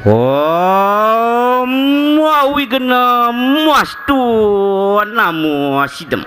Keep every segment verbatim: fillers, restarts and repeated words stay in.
Om Awighnam Astu Namo Siddham.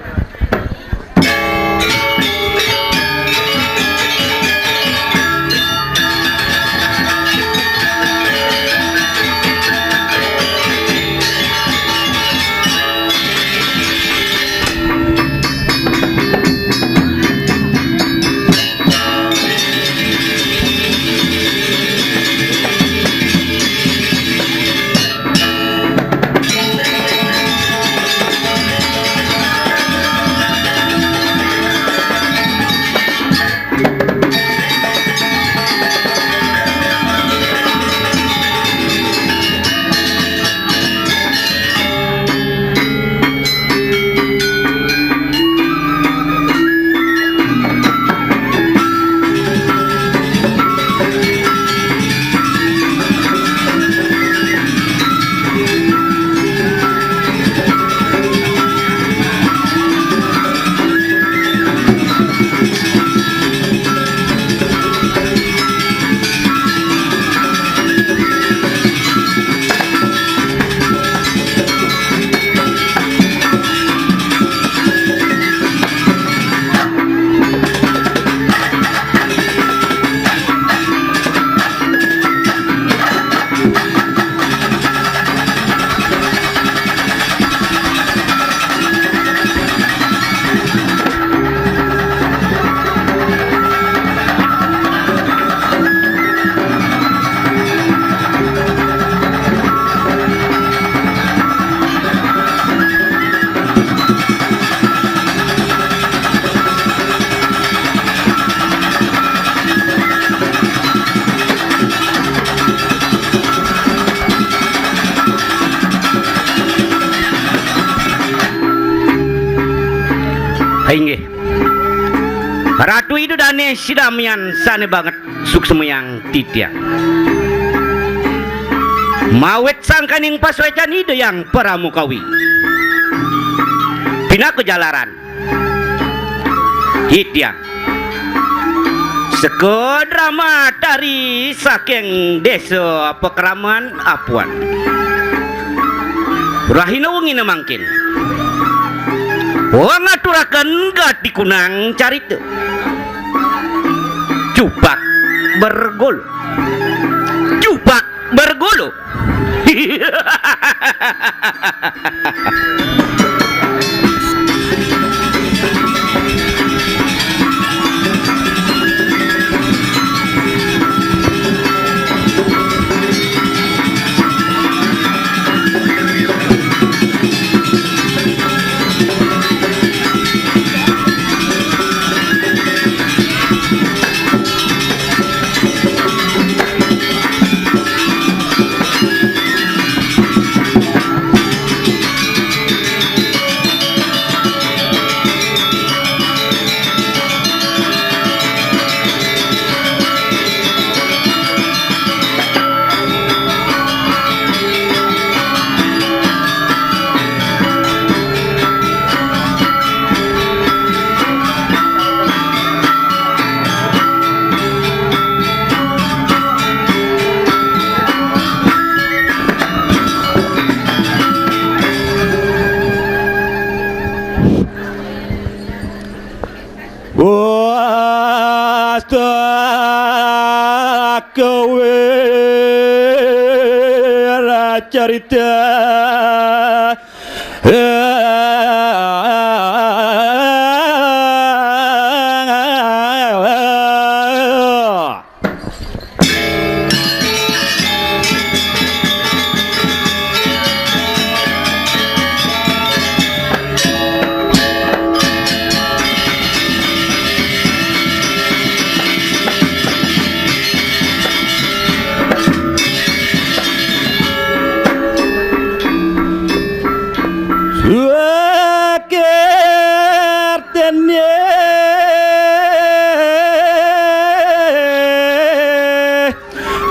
Inggih. Ratu Ida dané sinamian sané banget suksmayang titiang. Mawit sangkaning pasuécan Ida Hyang Pramukawi. Pinaka jalaran titiang seka drama tari saking Désa Pakraman Apuan. Rahina wengina mangkin, wong ngaturaken gati kunang carita. Cupak bergulu. Cupak bergulu. Wasta kawir carita. Suwakirtene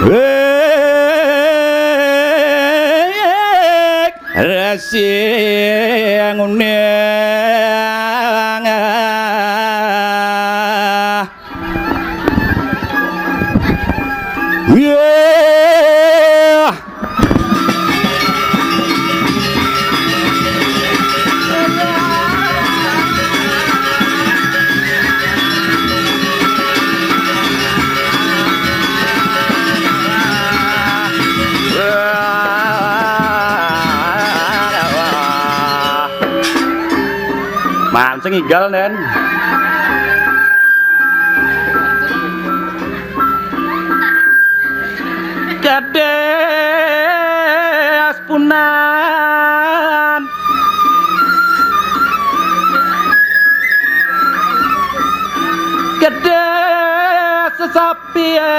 wek resi nguneng. Wah. Ngigel, nen. Gedé aspunan. Gedé sesapian.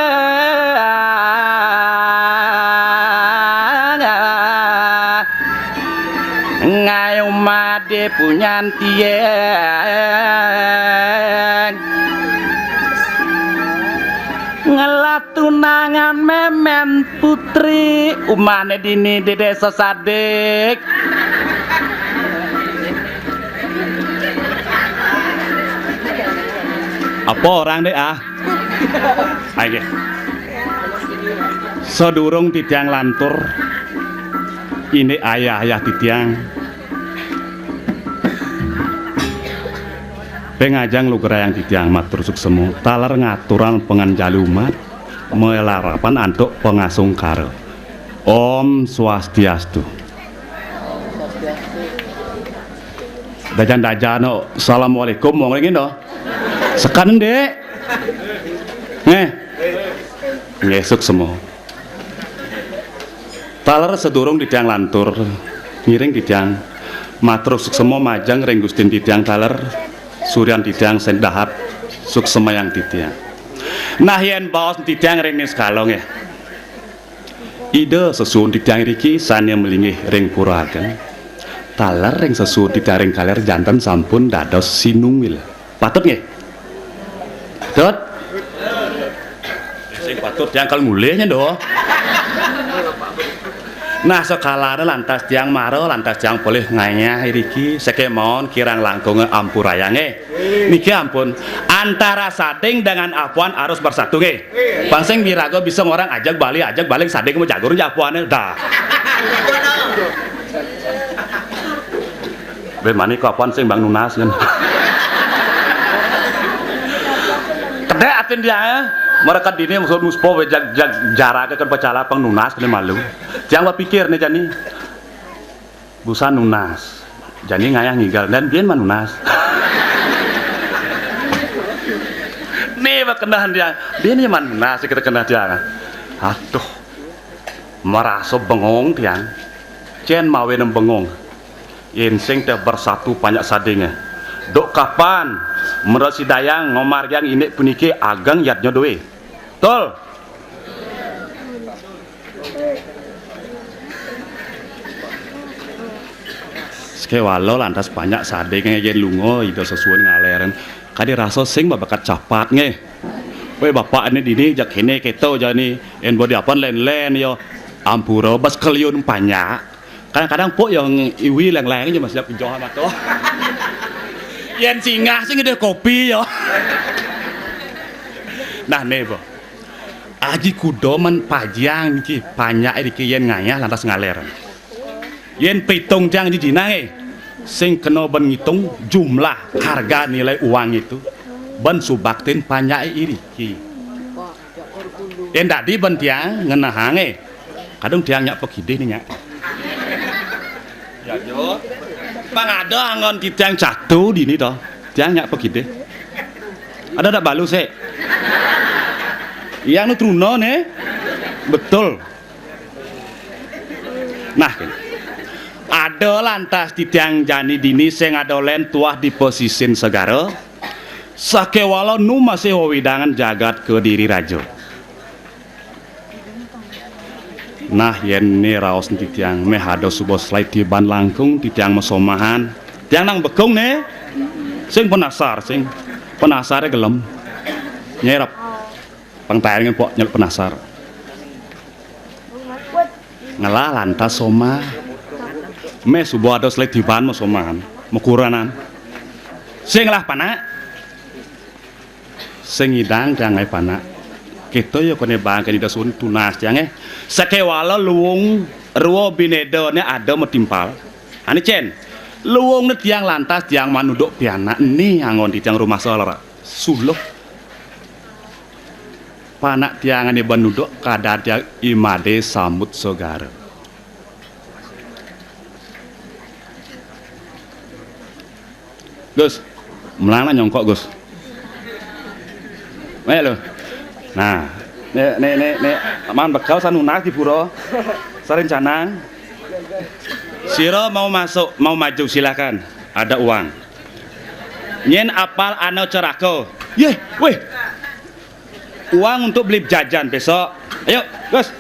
Ngayu madé punyan tiang. Ngelah tunangan mémén putri, umahné dini di Désa Sadik. Apa orang, Dék, ah? Ayo, nggih. Sadurung titiang lantur, indik ayah-ayah titiang, ping ajeng lugrayang titiang matur suksema, taler ngaturang panganjali umat, malarapan antuk pangasungkara. Om Swastiastu. Dajan-dajan, oh, assalamualaikum, wong ringin, oh. Sekan, Dék. Nggih. Nggih, suksema. Taler sadurung titiang lantur, ngiring titiang matur suksema majeng ring Gustin titiang taler, suryan titiang sing dahat, suksemayang titiang. Nah, yén baos titiang ring niskala nggih. Ida sesuhun titiang riki sané malinggih ring Pura Ageng. Taler ring sesuhun titiang ring kaler janten sampun dados sinunggil. Patut nggih? Patut? Sing patut tiang kal mulih nya, Ndo. Nah, sakalana lantas tiang mara, lantas tiang polih ngayah iriki, sakémaon kirang langkung ampurayang, eh. Niki ampun, antara sading dengan apuan harus bersatu, nggih. Pang sing wiraga bisa ngorang ajak bali, ajak bali sading mau jagur nggih apuané, dah. Bé mani kapan sing bang nunas kan. Kedék atin dia, eh. Mereka dini maksud muspo bé jag, jag, jarake kan pacala pang nunas kena malu. Tiang bapikir né jani. Busan nunas. Jani ngayah ngigal dan biyen manunas. Né bakendahan tiang. Biyen ya manunas kita kendah tiang. Aduh. Merasa bengong tiang. Cén mawinan bengong. Yén sing teh bersatu panjak sadingé. Duk kapan Mara Sidayang ngamargiang indik puniki ageng yadnya duwé? Tul. Sakéwala lantas panjak sadingé yén lunga Ida sesuhun ngaleren. Kadi rasa sing babakat capat nggih. Wé bapak né dini jak kéné kéto jani. Yén bodi apan lén-lén ya. Ampura bas keliun panjak. Kadang-kadang pok yang iwi leng-leng aja Mas, jak johan atau. Yén singgah sing ngidih kopi ya. Nah, né, Bo. Aji kuda men pajiang niki, panjak niki yén ngayah lantas ngaler. Yén pitung tiang aji jinah, eh. Sing kena ben ngitung jumlah harga nilai uang itu. Ben subaktin panjak iriki. Yén dadi ben tiang ngenehang, eh. Kadung tiang nyak pekidih ni nyak. Ya, yo. Pang ada anggon titiang catu dini to. Tiang nyak pekidih. Ada dak balu sik? Yang nu truna né. Betul. Nah, kene. Ada lantas titiang jani dini sing ada len tuah di pasisin segara. Sakéwala nu masih wewidangan jagat Kediri Raja. Nah, yén né raos titiang méh ada suba selai tiban langkung titiang masomahan. Tiang nang bekung né. Sing penasar, sing penasaré gelem. Nyerep. Pang taéngan pok nyel penasar. Ngelah lantas soma. Méh suba ada selai tiban masomahan, makuranan. Sing ngelah panak. Sing ngidang tiang ngaé panak. Kéto ya koné bangkén Ida Sun tunas tiangé. Sakéwala luung rua binédané ada matimpal. Ané cén, luungné tiang lantas tiang manuduk pianak né anggon titiang rumasa lara. Suluh. Panak tiang ané banuduk kadar tiang I Madé Sambut Segara. Gus, Melang nak nyongkok, Gus. Ayo lo. Nah, nek nek nek nek man begal sanunas di pura. Sarencana. Sira mau masuk, mau maju, silakan. Ada uang. Nyen apal ana ceraka. Yeh, weh. Uang untuk beli jajan besok. Ayo, Gus.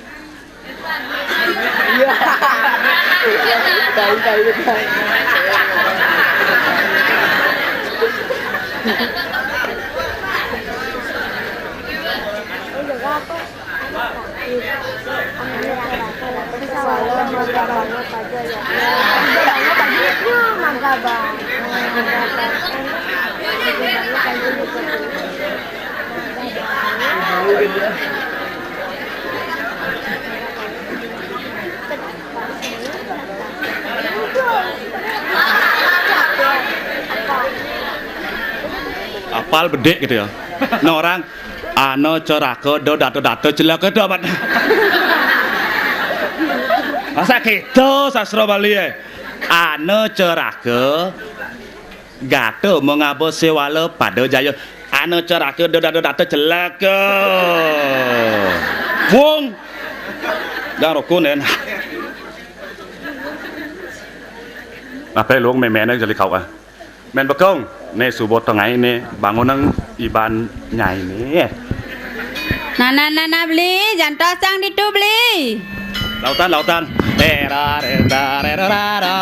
Apal bedik gitu ya. Nah, orang ana ceraka do data-data celaka do amat. Masa gitu sastra Bali eh. Ana ceraka Gata mengaba sewala pada jaya. Ana ceraka dada data celaka. Wong. Dang rokok nen. Apa luang memene jeli kau ah. Men bekong. Ne subo tengai ne bangunang iban nyai ne. Nana nana beli, jantos sang ditu beli. Lautan, lautan. Era, era, era, era.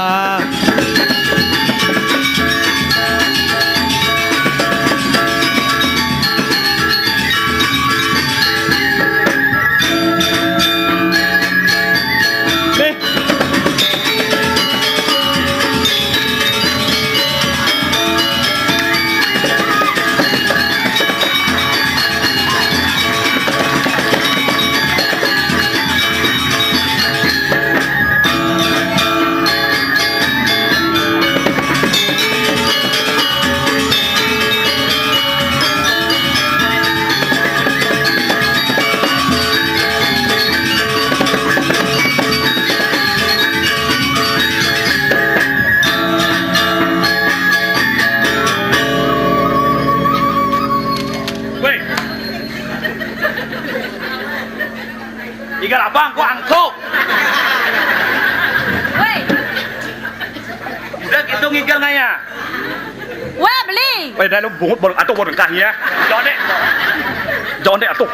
Weh. Igal abang ku angkuk. Weh. Udah gitu ngigal ngaya. Weh, beli. Weh, dah lu bungut bol atau bol engkah ya. Jondek. Jondek atuh.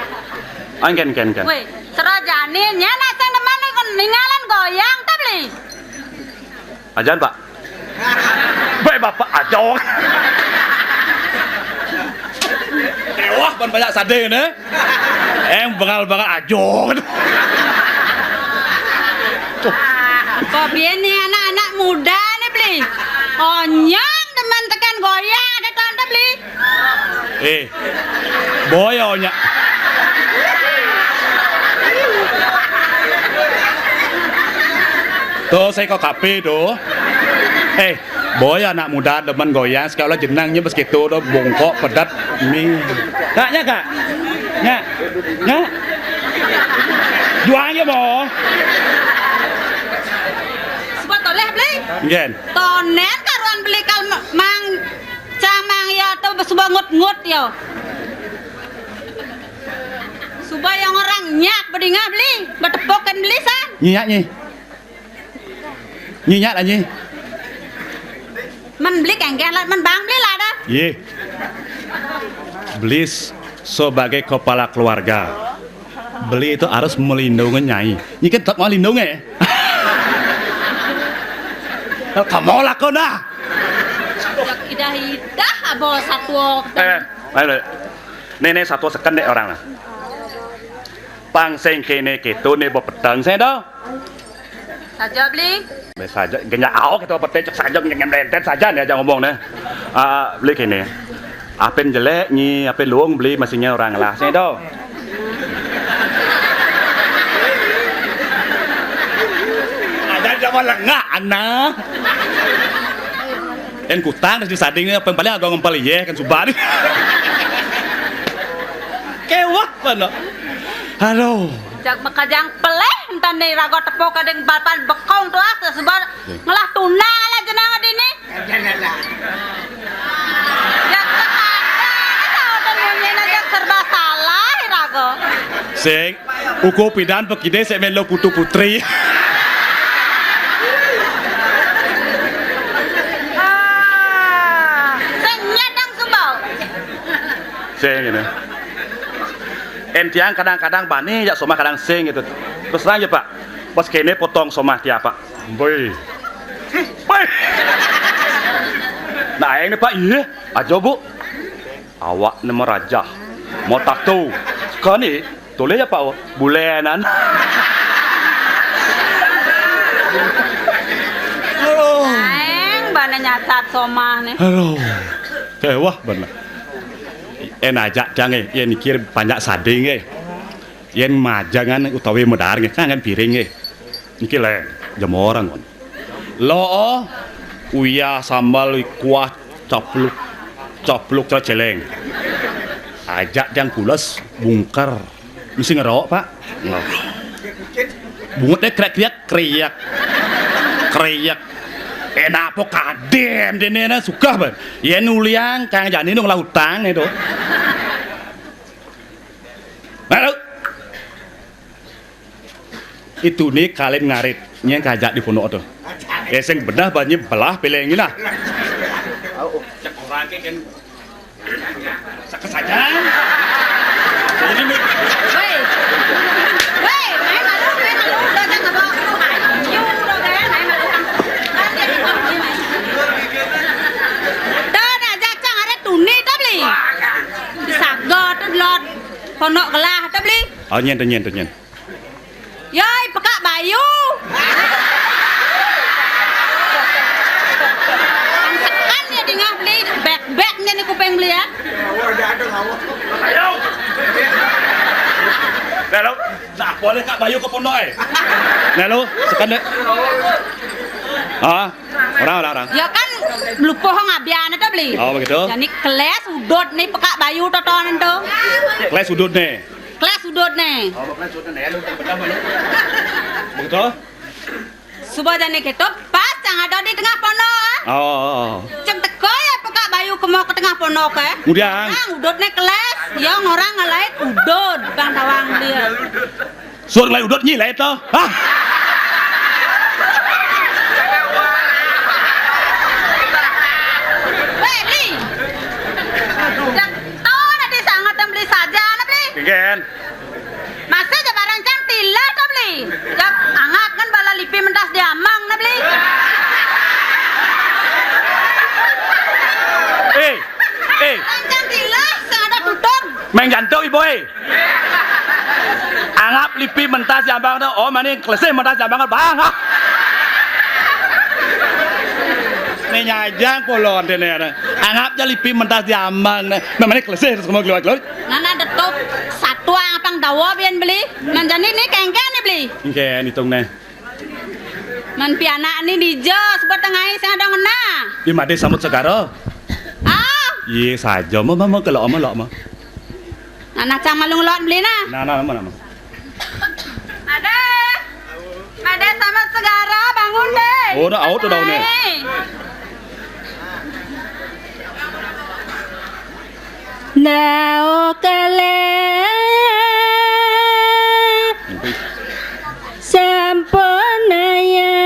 Angken, ken, ken. Weh, serajane nyana sing demen ningalan goyang ta beli. Ajan, Pak. Bae bapak ajong. Ewah pan banyak sade ne. Eng bengal-bengal ajong. Kok biyen nih anak-anak muda nih beli. Onyong demen tekan goyang ada tonton beli. Eh, boyo nya. Tuh, saya kok kape tuh. Eh, boyo anak muda demen goyang, sekali jenangnya begitu tuh, bongkok, pedat, mi. Kaknya, Kak? Nya? Nya? Juangnya, mo? Sebab toleh beli. Ngen. Tonen karuan beli kal mang Cang mang ya tu suba ngut-ngut ya. Suba yang orang nyak bedingah beli, betepukan beli san. Nyi nyak nyi. Nyi nyak lah nyi. Men beli kengkeh lah, men bang beli lah dah. Ye. Beli s- sebagai kepala keluarga. Beli itu harus melindungi nyai. Nyi kan tetap mau lindungi. Kamu lakukan dah. Idah-idah abo satwa. Eh, ayo. Nih, nih, satwa seken dek orang lah. Pang sing kene keto ne bepeteng sing do. Saja beli. Be saja, genyak awak keto pete cek saja ngem lentet saja nih aja ngomong nih. Ah, beli kene. Apen jelek nyi, apen luung beli masinya orang lah sing do. Ada zaman lengah anak. En kutang dari sading ni, apa yang paling agak ngempal ye kan suba ni. Kewak mana? Aduh. Jak makajang peleh entan ni rago tepuk kadang balpan bekong tu ah suba ngelah tuna lah jenang adi ni. Ya Sing, uku pidan pakidé sing mén lo putu putri. Ah, sing nyadang suba. Sing kéné. Entiang kadang-kadang bani jak somah kadang sing gitu. Terus terang aja, Pak. Pas kéné potong somah tiang, Pak. Boy. Boy. Nah, yang ini, Pak, iya. Aja, Bu. Awak né marajah, matato. Kani, tolih ya, Pak, bulenan. Aduh. Aéng, bana nyatat somah né. Aduh. Kéweh bana. Yén ajak tiang, é, yén niki panjak sadé, é. Yén majangan utawi madaar, é, kangen piring, é. Niki lén, jemorang kon. Loo, uyah sambel kuah capluk, capluk céléng. Ajak tiang pules bungker. Mesti ngerok, Pak. Ngerok. Bungut deh krek-kriak, kriak. Kriak. Enak apa kadén déné nah sukah, Bang. Yén uliang kang jani nu ngelah utang itu. Lalu. Ituné kalin ngarit, nyén kajak di pondok to. Eh, sing bedah banyi belah piléh ngina. Cek orang ké kan. Sakit saja. Ini mi- Wéh. Wéh, main malu, main malu. Udah jangan bawa aku. Ayo, udah kan, main malu. Dah nak jak cang ada tuni to beli. Disagot to delod. Pondok gelah to beli. Oh, nyén to, nyén to, nyén. Yoi, pekak bayu. Angsekan ya dingah beli, bek-bek nih kuping beli ya. Ayo. Nah, lo, nah, boleh Kak Bayu ke pondok, eh? Nah, lo, sekan deh. Ah, orang, orang, orang. Ya kan, lupa ngabian itu beli. Oh, begitu. Jadi kelas udut nih pekak bayu totonan tuh. Kelas udut nih. Kelas udut né. Oh, kelas udut né. Lu betul, betul. Begitu? Suba jani kéto pas cang ada di tengah pondok, ah. Oh, oh, oh. Cang teka ya pekak bayu kemo ke tengah pondok, eh. Kemudian? Nah, udut né kelas, ya orang ngalait udut, Bang Tawang dia. Suruh ngalait udut nyi lait to. Hah? Wéh, Li. Cang to nanti sangat dan beli saja, nah, beli. Ingen. Masih aja barang cang tilah to beli. Ya, angat kan bala lipi mentas diamang na beli. Eh, eh. Barang cang tilah, sing ada tutup. Meng jantung ibu, eh. Angat lipi mentas diamang to. Oh, mani kelesih mentas diamang, Bang. Né nyajang polon déné. Angat ja lipi mentas diamang. Mani kelesih terus kamu keluar-keluar. Nana detok satu ang apang dawa bian beli. Nan jani ni kéngkén ni beli. Kéngkén itung né. Man pianak ni dija sebut tengai sing ada ngena. Di madé samut segara. Ah. Iya saja, ma, ma, ma, kelok, ma, lok, ma. Nana cang malu ngelok beli nah. Nah, nah, ma, nah, ma. Madé. Madé samut segara bangun deh. Oh, dah out dah né. Nao kalih sampun ayah.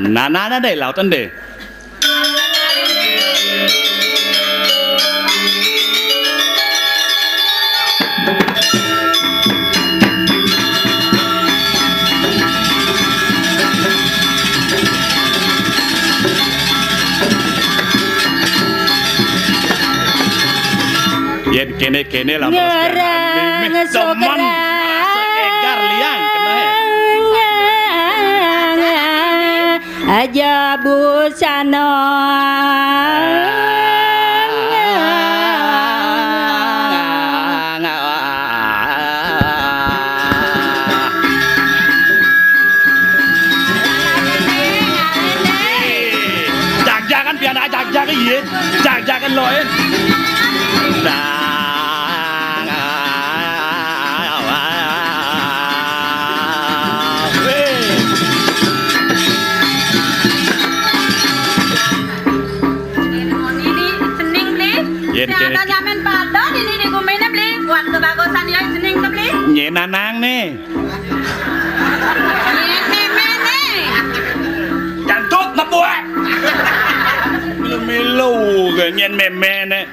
Nah, nah, nah, deh, lautan deh. Yén kéné-kéné lah ngarang demen, sok demen, marasa égar liang, kéné. Aja busana. Jagjagan pianak jagjagan, iya. Jagjagan loin. Yén kéné. Nyén nanang né. Nyén méméné. Jantut nepuak. Milu-milu ké nyén méméné.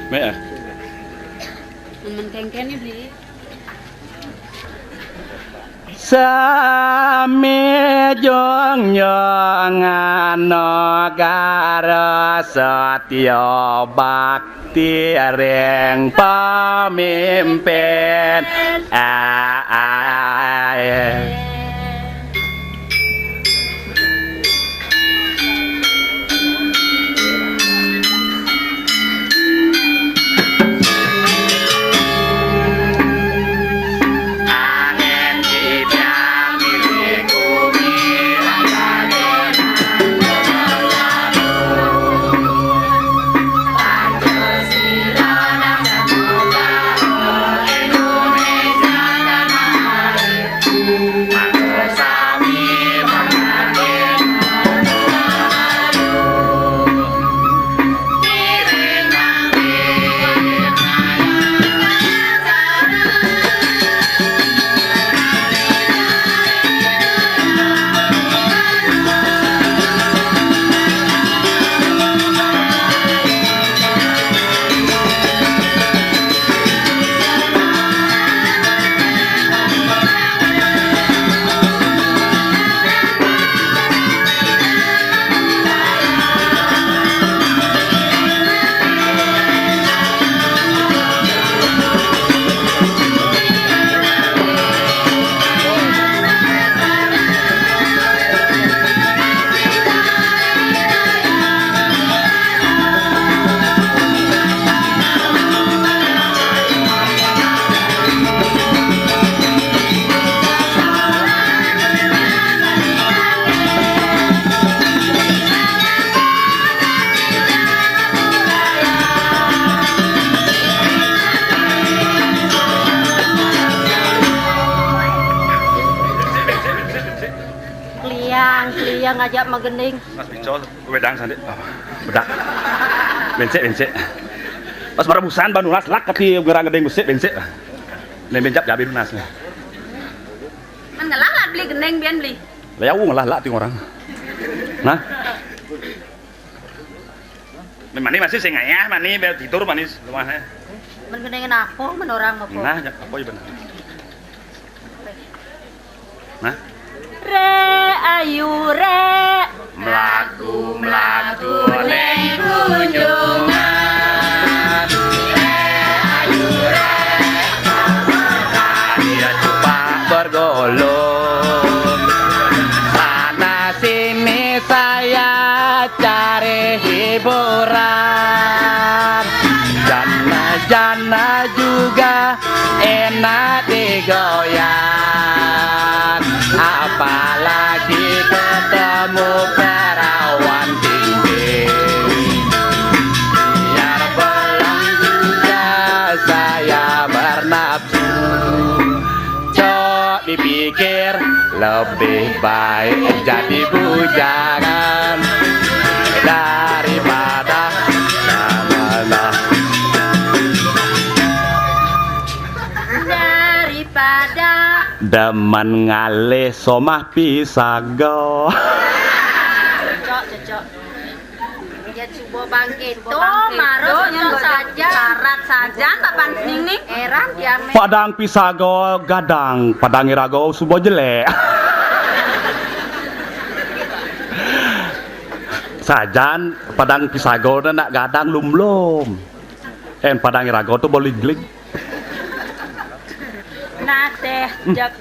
Mé ah. Nemen kéngkén nih, Bli. Sami jongjong anagara satya bakti ring pamimpin. Ah, ah, eh. Kliang, kliang aja magending. Mas Picol, wedang sandi. Oh, bedak. Béncék, béncék. Pas marebusan, ban nunas lak kati ngerang gending besik, béncék. Né béncap jabi nunas né. Man ngelah lah Bli gending, bian Bli. Lah, ya, ngelah lah ti orang. Nah. Mani masih sing ngayah, mani bel tidur, mani rumahnya. Men gending apa, men orang apa? Nah, ya, apa ya benar? Nah. Ré, ayu, ré. Mlaku, mlaku ning kunjungan. Ré, ayu, ré. Dia cupak bergolong. Sana sini saya cari hiburan. Jana-jana juga enak digoyang, apalagi ketemu perawan tinggi. Biar belum juga saya bernafsu. Cok dipikir, lebih baik jadi bujangan daripada daripada demen ngalih somah pisaga. Cocok, cocok. Yén suba bangkit, to marus nyén sajan. Sarat sajan papan ning ning. Éran diamé. Padang pisaga gadang, padang iraga suba jelék. Sajan padang pisaga nak gadang lumlum. Én padang iraga to boliglig. Nah, téh, hmm, jak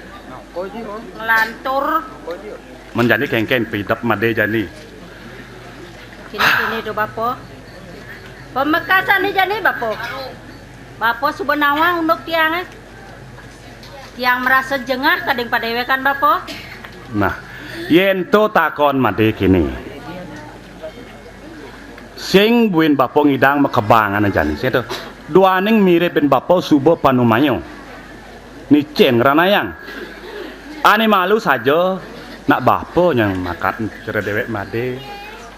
nglantur. Men jani kéngkén pidep madé jani. Kéné-kéné do, Bapa. Pamekasané jani, Bapa. Bapa suba nawang unduk tiangé. Tiang marasa jengah kadén padéwékan, Bapa. Nah, yén to takon Madé kéné. Sing buin Bapa ngidang makebangan jani, sing to. Duaning miribin Bapa suba panumaya. Nicén ngranayang. Ané malu saja, nak Bapa nyang makat cara déwék Madé.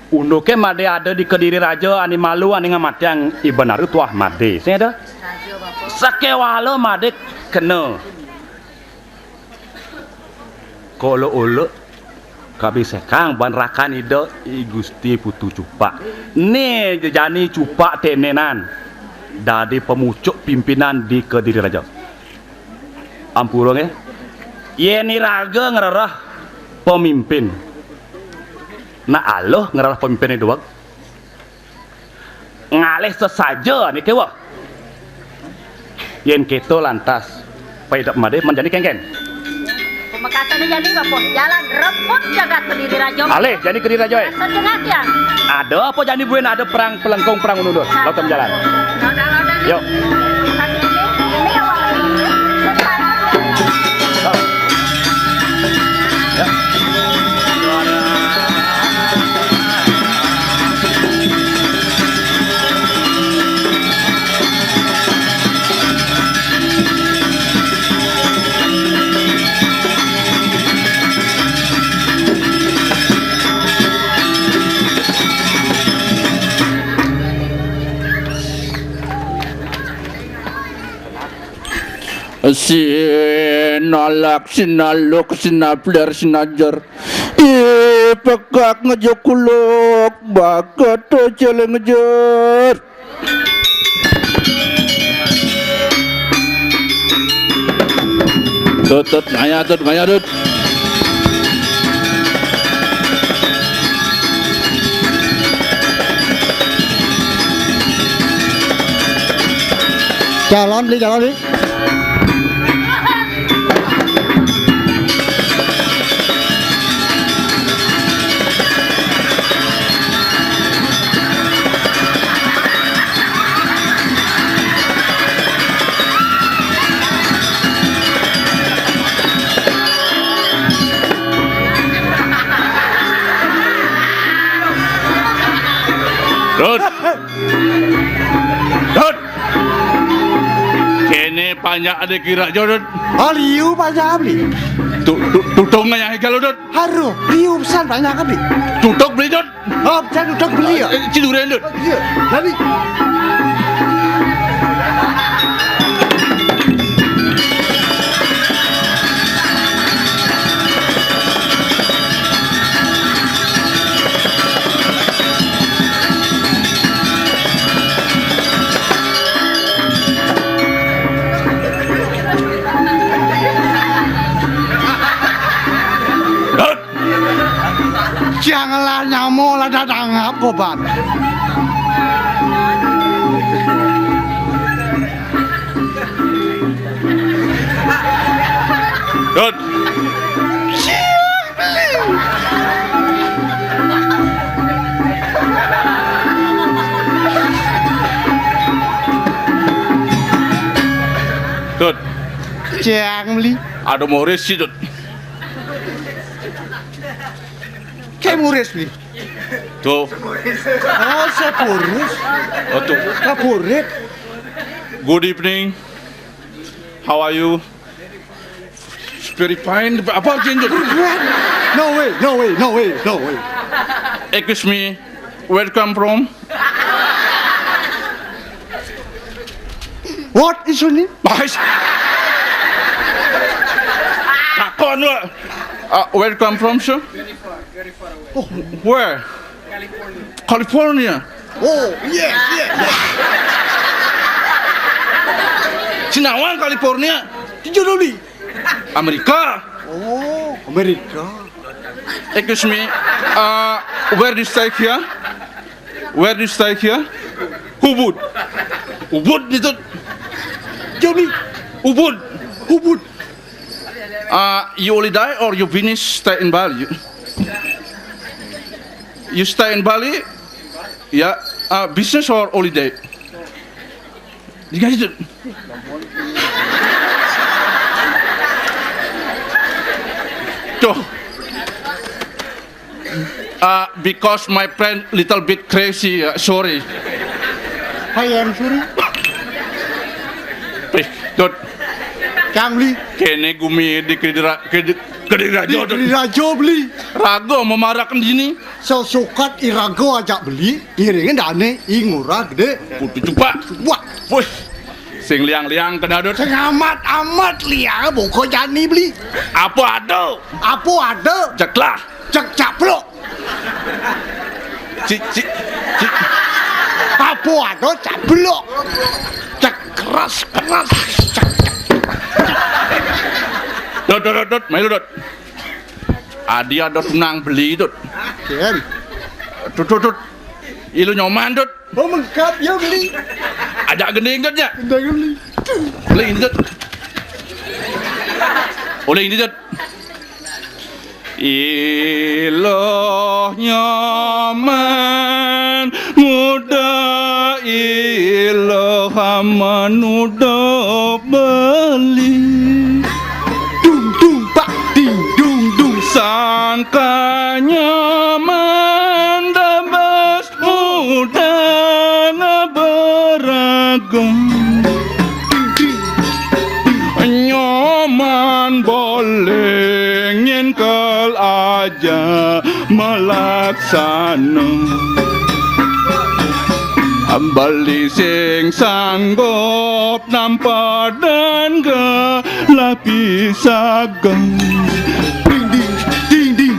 Unduké Madé ada di Kediri Raja, ané malu, ané ngamatiang iban aru tuah Madé. Sing ada? Sakéwala Madé kena. Kala-ula kabisékang ban rakan Ida I Gusti Putu Cupak. Né jejani Cupak tenénan dadi pamucuk pimpinan di Kediri Raja. Ampura nggih. Yén iraga ngrereh pemimpin, nak aluh ngrereh pemimpin duweg. Ngalih sesaja niki wah. Yén kéto lantas paidep Madé men jani kénkén. Pamekasané jani, Bapa, jalan rebut jagat Kediri Raja. Alih jani Kediri Raja, é. Rasa jengah tiang. Ada apa jani buin ada perang pelengkung, perang undur? Nah, laut jalan. Laut, laut, laut. Yuk. Pamekasané jani, ini, ini awak. Sekarang. Sinalak, sinaluk, sinaplir, sinajer. Ih, pekak ngejuk kuluk, bakat to celeng ngejer. Tut, tut, ngaya, tut, ngaya, tut. Jalan, Bli, jalan, Bli. Dut. Dut. Kéné panjak ada kira jodot. Oh, liu panjak abdi. Tu, tu, tutung nanya hikal udut. Haru, liu pisan panjak abdi. Tutuk beli dut. Oh, pisan tutuk beli ya. Eh, ciduran dut. Oh, iya. Lali. Janganlah nyamo lah dadangap goban. Dut. Dut. Ciang beli. Ada Morris sih, Dut. Kayak Morris nih. Tuh. Oh, Sapurus. Oh, tuh. Kapurit. Good evening. How are you? Very fine. Apa artinya? No way, no way, no way, no way. Excuse me. Where come from? What is your name? Takon lo. Uh, where come from, sir? Oh, where? California. Oh, yes, yes, yes. Sinawang California. Di Jodoli. Amerika. Oh, Amerika. Excuse me. Uh, where do you stay here? Where do you stay here? Ubud. Ubud itu. Johnny. Ubud. Ubud. Uh, you only die or you finish stay in Bali? You, you stay in Bali? Ya, uh, business or holiday? Dikasih tu. Tuh. Uh, because my friend little bit crazy, uh, sorry. Hai, I'm sorry. Pih, Dut. Cang beli. Kene gumi di kedira, kedi, kedira Di jodot. Kedira jo beli. Rago memarakan dini. Sesukat irago ajak beli, iringin dane, ingura gede. Kutu cupak. Wah. Wih. Sing liang-liang kena Dut. Sing amat-amat liang, boko jani beli. Apa ada? Apa ada? Ceklah. Cek caplok. Cik, cik, cik. Apa ada caplok? Cek keras, keras. Cek, cek. Dot, dot, dot, dot. Mailu, dot. Adi ada tunang beli, dot. Ken. Dot, dot, dot. Ilu nyoman, dot. Oh, mengkap ya beli. Ajak gending, dot, ya. Gending beli. Beli ini, dot. Oleh ini, dot. Iloh nyaman muda, iloh aman muda beli. Dung, dung, pak, ding, dung, dung. Sangka nyaman dabas muda ngaberagam. Nyoman boleh nginkel aja melaksana. Beli sing sanggup nampa dan gelah pisaga. Ding, ding, ding, ding.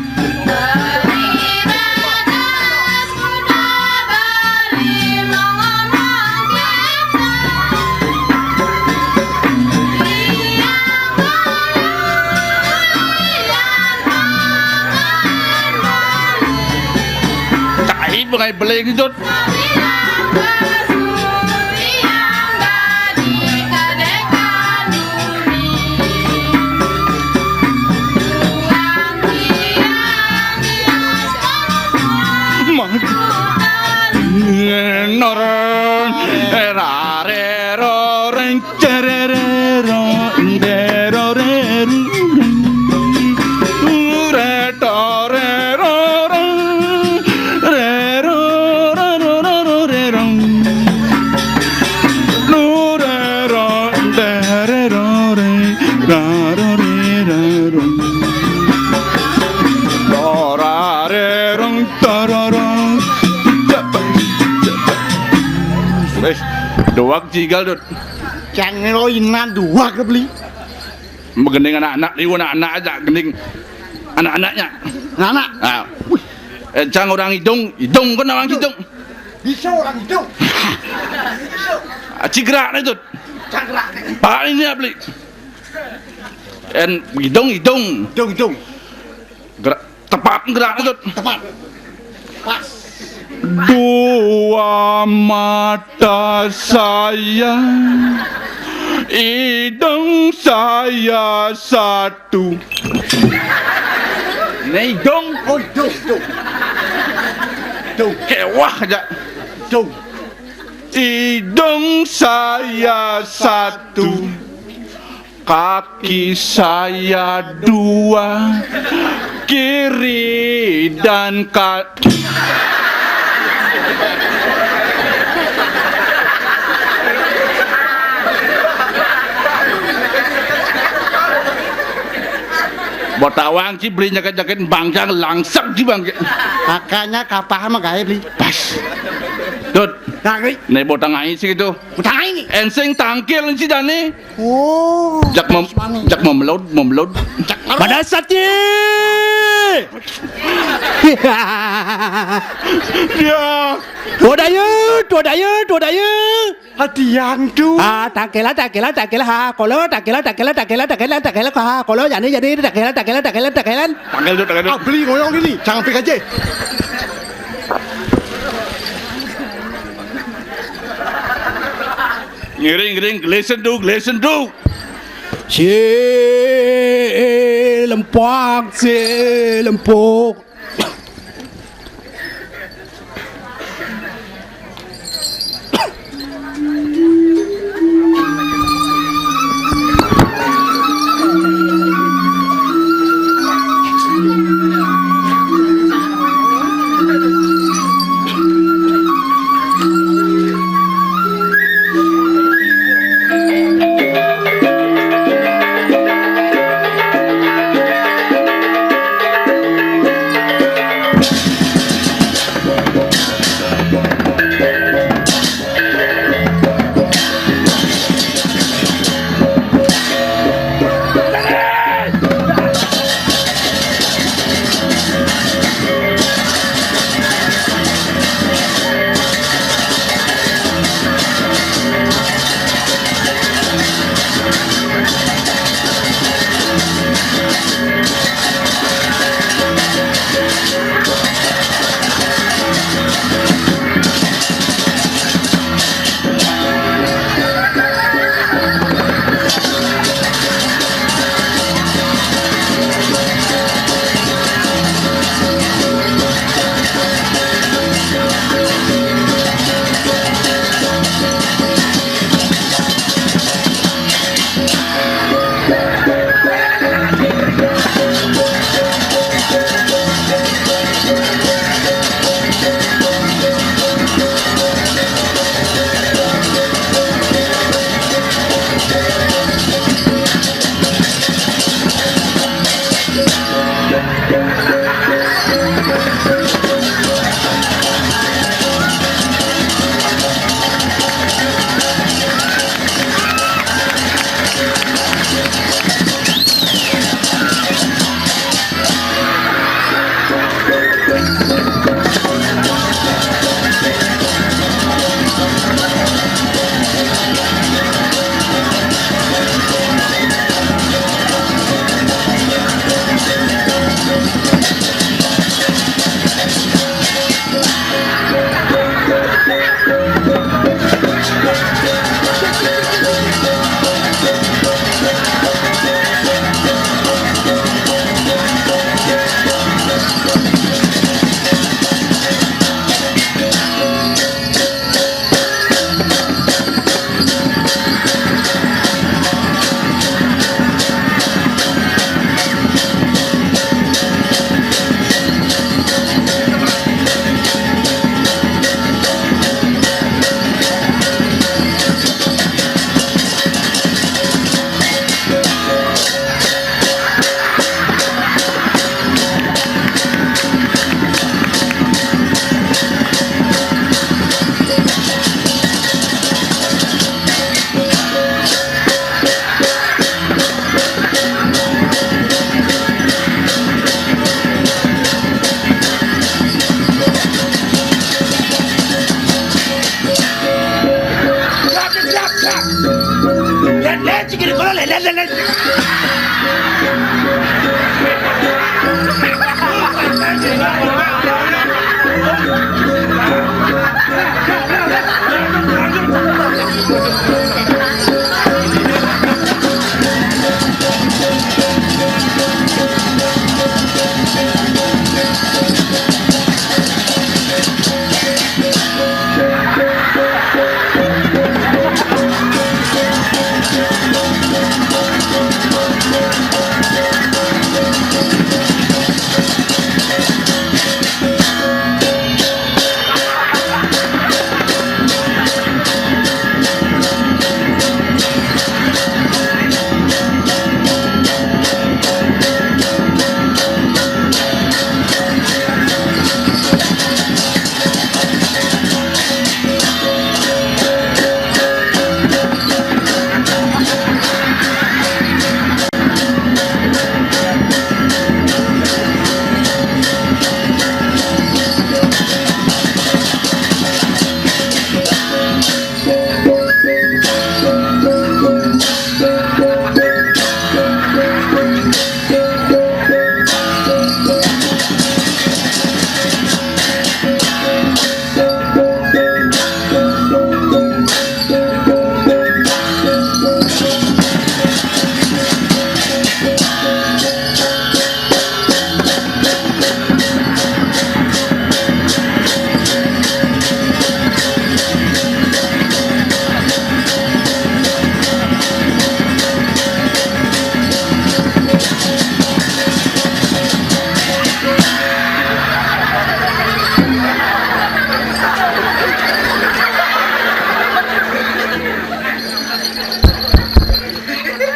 Cai bengai beling, Dut. Nor, rare, ro, ren, cerere, ro, ndero, re, ru, ren. Re, to, re, ro, re. Re, ro, ro, ro, ro, ro, re, ro. Lu, re, ro, de, re, ro, re. Ra, ro, re, ra, ro. Do, ra, re, ro, do, ro, ro. Wes, doak cigal, Dut. Cang lo inan doak beli. Menggending anak-anak, liu anak-anak aja, gending anak-anaknya. Anak. Ah. Wih. Eh, cang orang hidung, hidung kan orang hidung. Bisa orang hidung. Bisa. Ah, cigrak nih, Dut. Cagrak nih. Pak ini ya, beli. En hidung, hidung. Hidung, hidung. Gerak, tepat gerak, Dut. Tepat. Pas. Dua mata saya, hidung saya satu. Ini hidung. Oh, hidung, hidung. Hidung. Kewah aja. Hidung. Hidung saya satu, kaki saya dua, kiri dan ka-, Botawang ci beli nyakit-nyakit bangsa langsek ci bangke. Makanya kapah mah gaib, Li. Pas. Dut. Nah, Li. Nih botang air sih gitu. Botang air nih. Ensing tangkil sih dani. Oh. Jak mem-, jak memelod, memelod. Jak memelod. Pada saat ci. Ya. Tuh daya, tuh daya, tuh daya. Hadiang tu. Ah, tangkila, tangkila, tangkila, ha, kolo, tangkila, tangkila, tangkila, tangkila, tangkila, ha, kolo, jani, jani, tangkila, tangkila, tangkila, tangkila. Tangkil tu, tangkil tu. Ah, beli ngoyong ini, jangan pik aja. Ngiring, ngiring, listen tu, listen tu. Si lempang, si lempuk.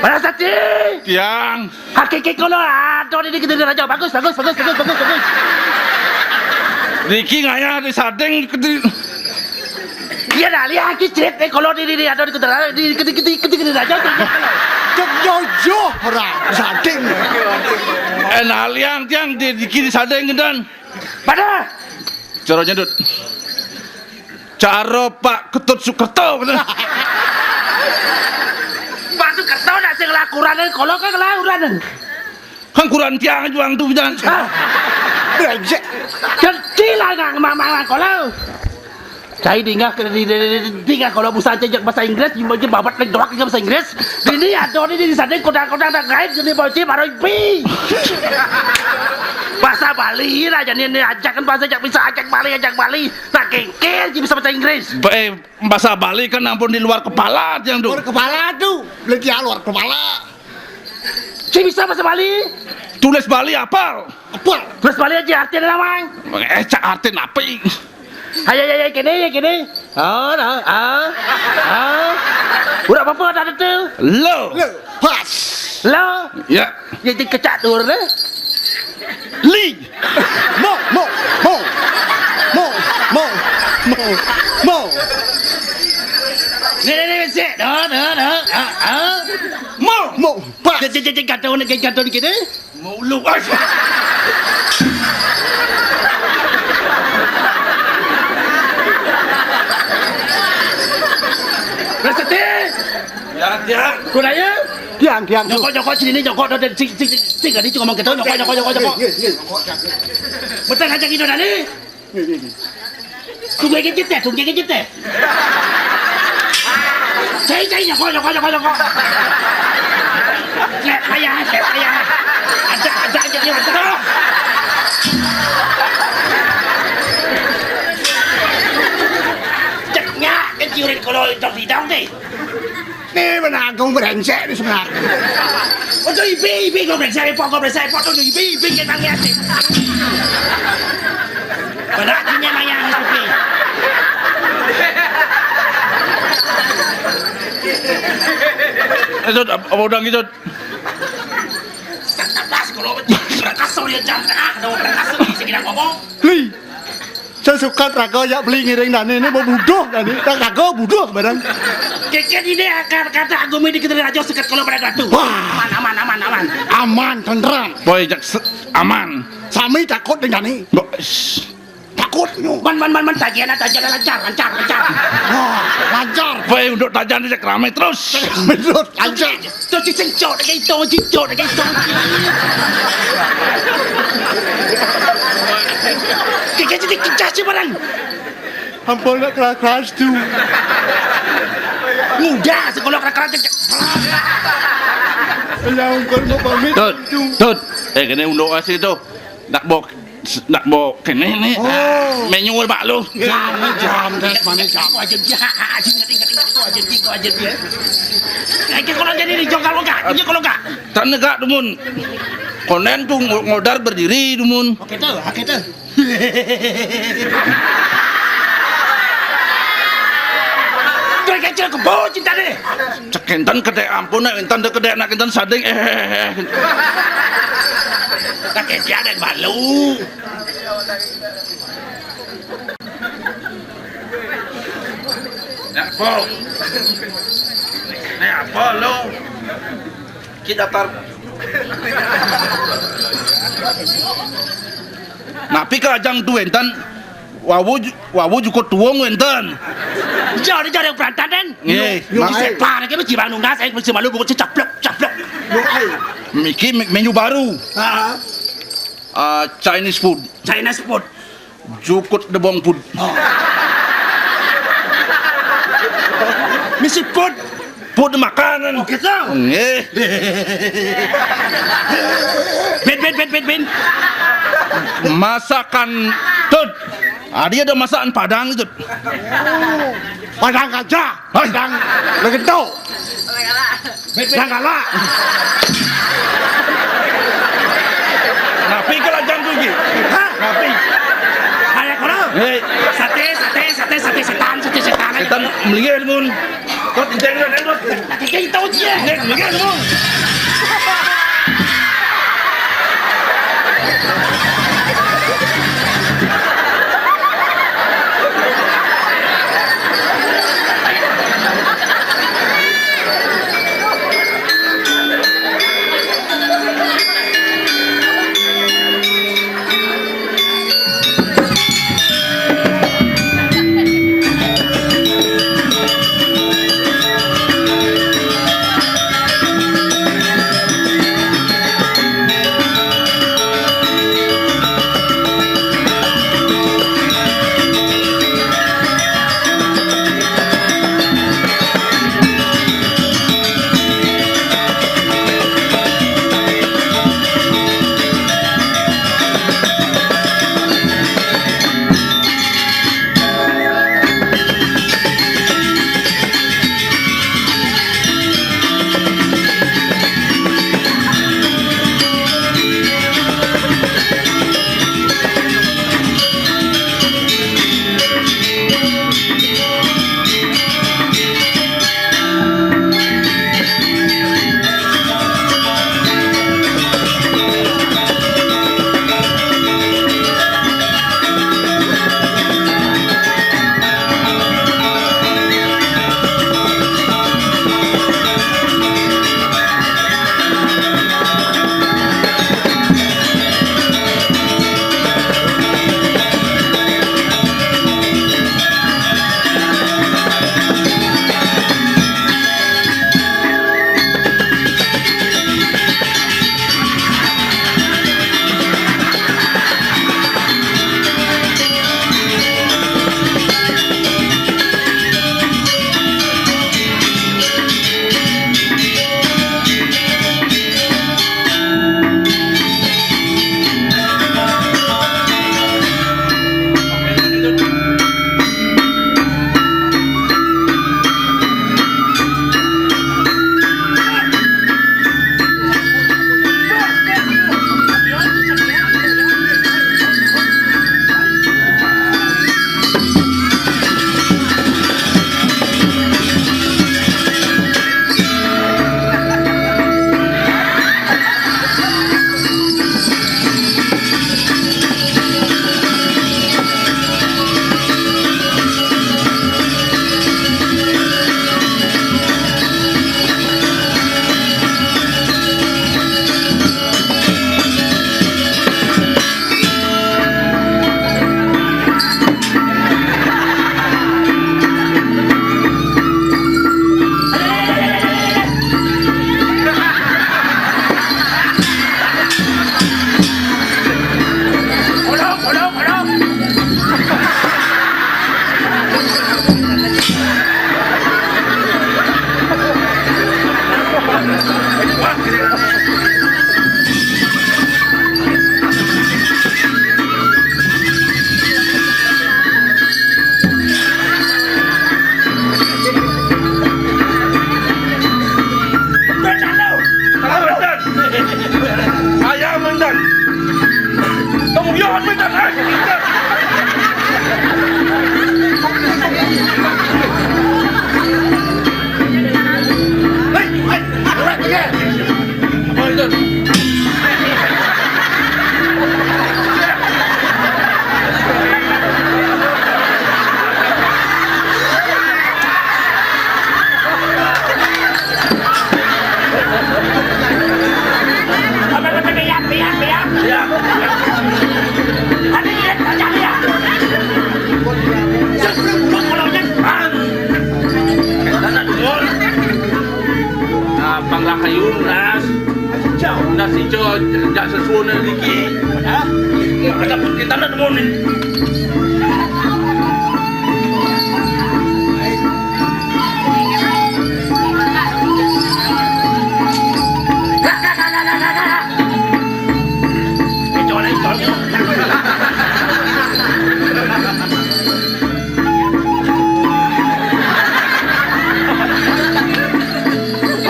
Para sati. Tiang. Hakiki kula, aduh, ini gedene raja. Bagus, bagus, bagus, bagus, bagus, bagus. Niki ngayah di sading gedene. Iya, nah, lihat, ki, cret, eh, kalau di, di, di, ada di kendaraan, di, di, di, di, di, di, di, aja, di, di, di. Cek jojo, ora, sading. Eh, nah, liang, tiang, di, di kiri sading, gendan. Pada? Cara nyedut. Cara Pak Ketut Sukerto, gitu. Pak Sukerto, nak sing lakuranan, kalau kan lakuranan. Kan kurang tiang juang tu, jangan. Ah. Brengsek. Kecil lah, nggak, mang, mang, mang, kalau. Cai dingah ke di, di, di, di, dingah kalau busa aja jak bahasa Inggris, di, di, babat lagi doak ke bahasa Inggris. Ini ada ni di sana kodang-kodang dah gaib, jadi bocil baru pi. Bahasa Bali lah, jadi ni ajakan bahasa jak bisa ajak Bali, ajak Bali. Tak kengkel, jadi bisa bahasa Inggris. Ba-, eh, bahasa Bali kan ampun di luar kepala, tiang tu. Luar kepala tu, boleh dia luar kepala. Cai bisa bahasa Bali? Tulis Bali apal? Apal. Tulis Bali aja artinya, mang. Eh, cak artinya apa? Ayo, ayo, ayo, kene, ayo, kene. Ah, nah, ah, ah. Udah apa-apa, ada tu. Lo. Lo. Pas. Lo. Ya. Ya, jadi kecak tu, deh. Li. Mo, mo, mo. Mo, mo, mo, mo. Ni, ni, ni, cek. Dah, dah, dah. Ah, ah. Mo. Mo. Pas. Jadi, jadi, jadi, kata orang, kata orang kita. Mau lu. Ai. Rasa teh. Ya, ya. Kau dah ya? Tiang, tiang. Nyokok, nyokok, sini ni, nyokok, dah, dah, sing, sing, sing, sing, tadi cuma ngomong kita, nyokok, nyokok, nyokok, nyokok. Nggih, nggih, nggih. Betul aja gitu dah ni. Nggih, nggih, nggih. Tunggu aja kita, tunggu aja kita. Cai, cai, nyokok, nyokok, nyokok, nyokok. Cek payah, cek payah. Ada, ada aja dia, ada. Ceknya, keciurin kalau hidung-hidung deh. Ni menanggung berengsek ni sebenarnya. Ojo ibi, ibi, kau berengsek, ipo, kau berengsek, ipo, ojo ibi, ibi, kita lihat ni. Berat punya mayang, ibi. Eh, Dut, apa, apa udah gitu? Sangat pas, kalau berangkas, dia jam tengah, ada berangkas, dia segini ngomong. Li. Saya suka raga yak beli ngiring dani ni bebuduh dani. Tak raga buduh barang. Keket ini akan kata agumi di kita raja sekat kalau pada ratu. Wah. Aman, aman, aman, aman. Aman, tenteram. Boy, jak se-, aman. Sami takut dengan dani. Bo-, shh. Takut nyu. Man, man, man, man, tagihan, tagihan, lancar, lancar, lancar. Wah, lancar. Boy, untuk tagihan ni jak ramai terus. Terus, lancar. Tu cicing cok dekat itu, cicok dekat itu. Kita jadi kita si barang. Ampun nak keras-keras tu. Mudah sekolah keras-keras tu. Ya, ampun, mau pamit. Tut, tu. Tut. Eh, kena unduk asli tu. Nak bok. Nak bawa kene ni. Oh. Ah, manual bak lu. Jam ni jam, das mana jam. Aja dia, aja dia, aja dia, aja dia. Aja kalau jadi ni jongkal enggak, aja kalau enggak. Tak negak dumun. Konen tu ngo-, ngodar berdiri dumun. Okey tu, okey tu. Terus kecil kebo cinta ni. Cek enten kedek ampun, nek enten dek kedek nak enten sading, eh, eh, eh. Nak dia ada malu. Ya, apa? Ni apa lu? Kita tar. Napi kerajang tu enten? Wawu ju-, wawu jukut tuwung wénten. Jare, jare berantakan. Nggih. Yo, yo, mesti ai. Parah, mesti bangun ngas, mesti malu, bukan cecaplek, cecaplek. Yo, ai. Miki me-, menu baru. Ha. Ah, Chinese food. Chinese food. Jukut debong food. Oh. Mesti food. Pun makanan. Oh, gitu. Nggih. Ben, ben, ben, ben, ben. Masakan Tut. Ah, dia ada masakan Padang itu. Padang kaca. Hai. Padang legento. Padang galak. Napi ke lajang tu, Ji? Hah? Napi? Kayak kono. Hei. Sate, sate, sate, sate setan, sate setan. Setan melihat pun. Kau tinggal dengan hebat. Kita tahu dia. Nek, nek, nek. Ayo, Nas. Nas ijo, jak sesuwun iki. Hah? Kita, kita nemu nih.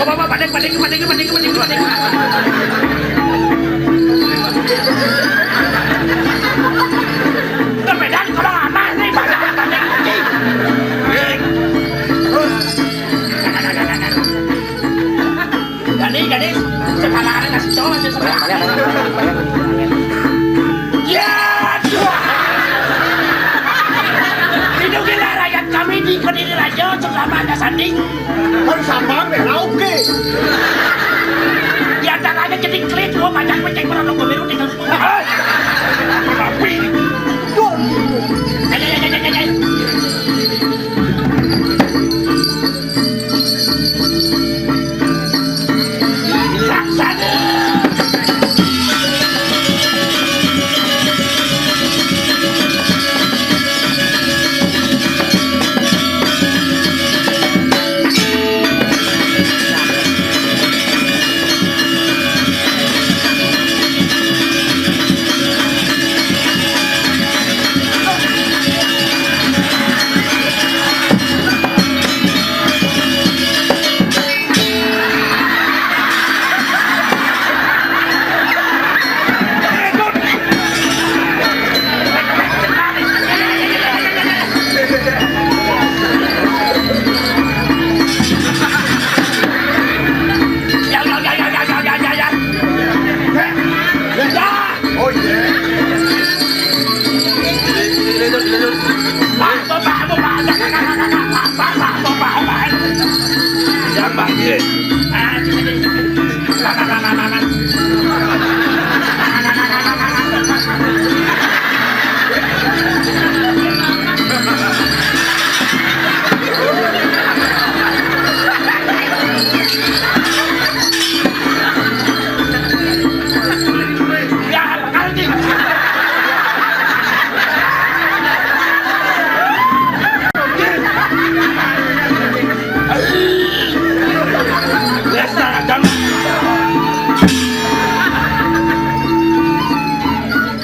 Apa, apa, padek, padek, padek, padek, padek, padek. Kepedan kalau aman nih, padek, padek, padek. Jadi, jadi, sekarang ada nasi cowok, nasi sekarang. Ya, Tuhan. Lindungilah rakyat kami di Kediri Raja selama Anda sanding. Harus sama, merah, oke. Di antaranya jadi klik, gua banyak pecek, pernah nunggu biru, tinggal. Hei! Ayo, ayo, ayo, ayo, ayo. Oh, iya. Yang bangkit.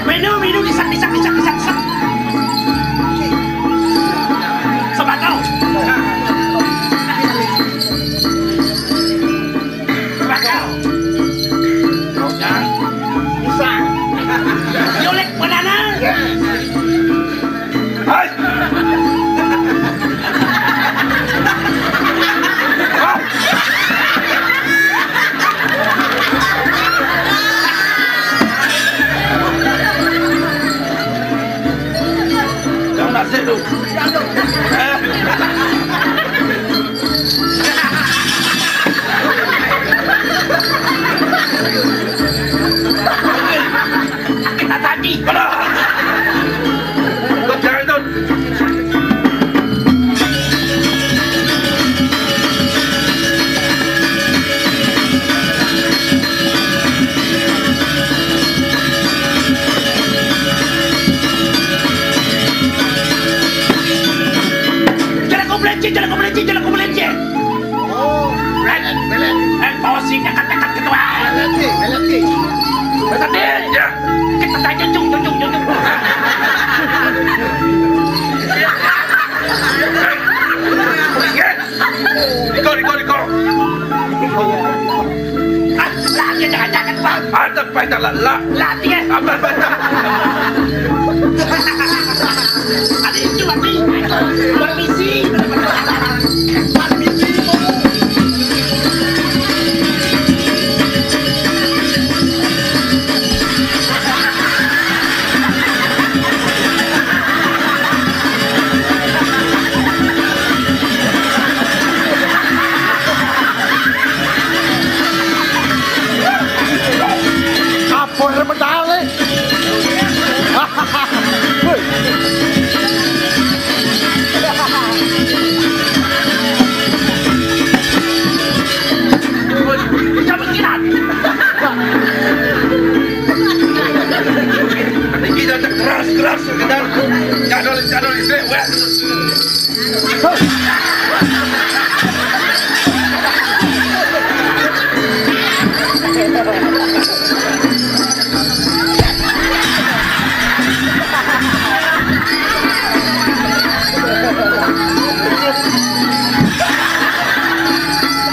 Minum, minum, isap, isap, isap, isap, isap. Sebakau. Sebakau. Bisa. Yolek banana. Hai. Yang nasib tu. Eh? Kita tadi. Alah. Kau jangan tu. Jalan kau meleceh, jalan kau meleceh, jalan kau meleceh. Oh, belet, belet. Eh, posisi dekat-dekat ketua. Belet sih, belet sih. Betul, ya. Kita tak junjung, junjung, junjung. Riko, Riko, Riko. Ah, lah, dia jangan-jangan, Bang. Ada banyak lah, lah. Lah, dia. Apa banyak? Ada itu, ada itu. Permisi. Permisi. Kapur medale.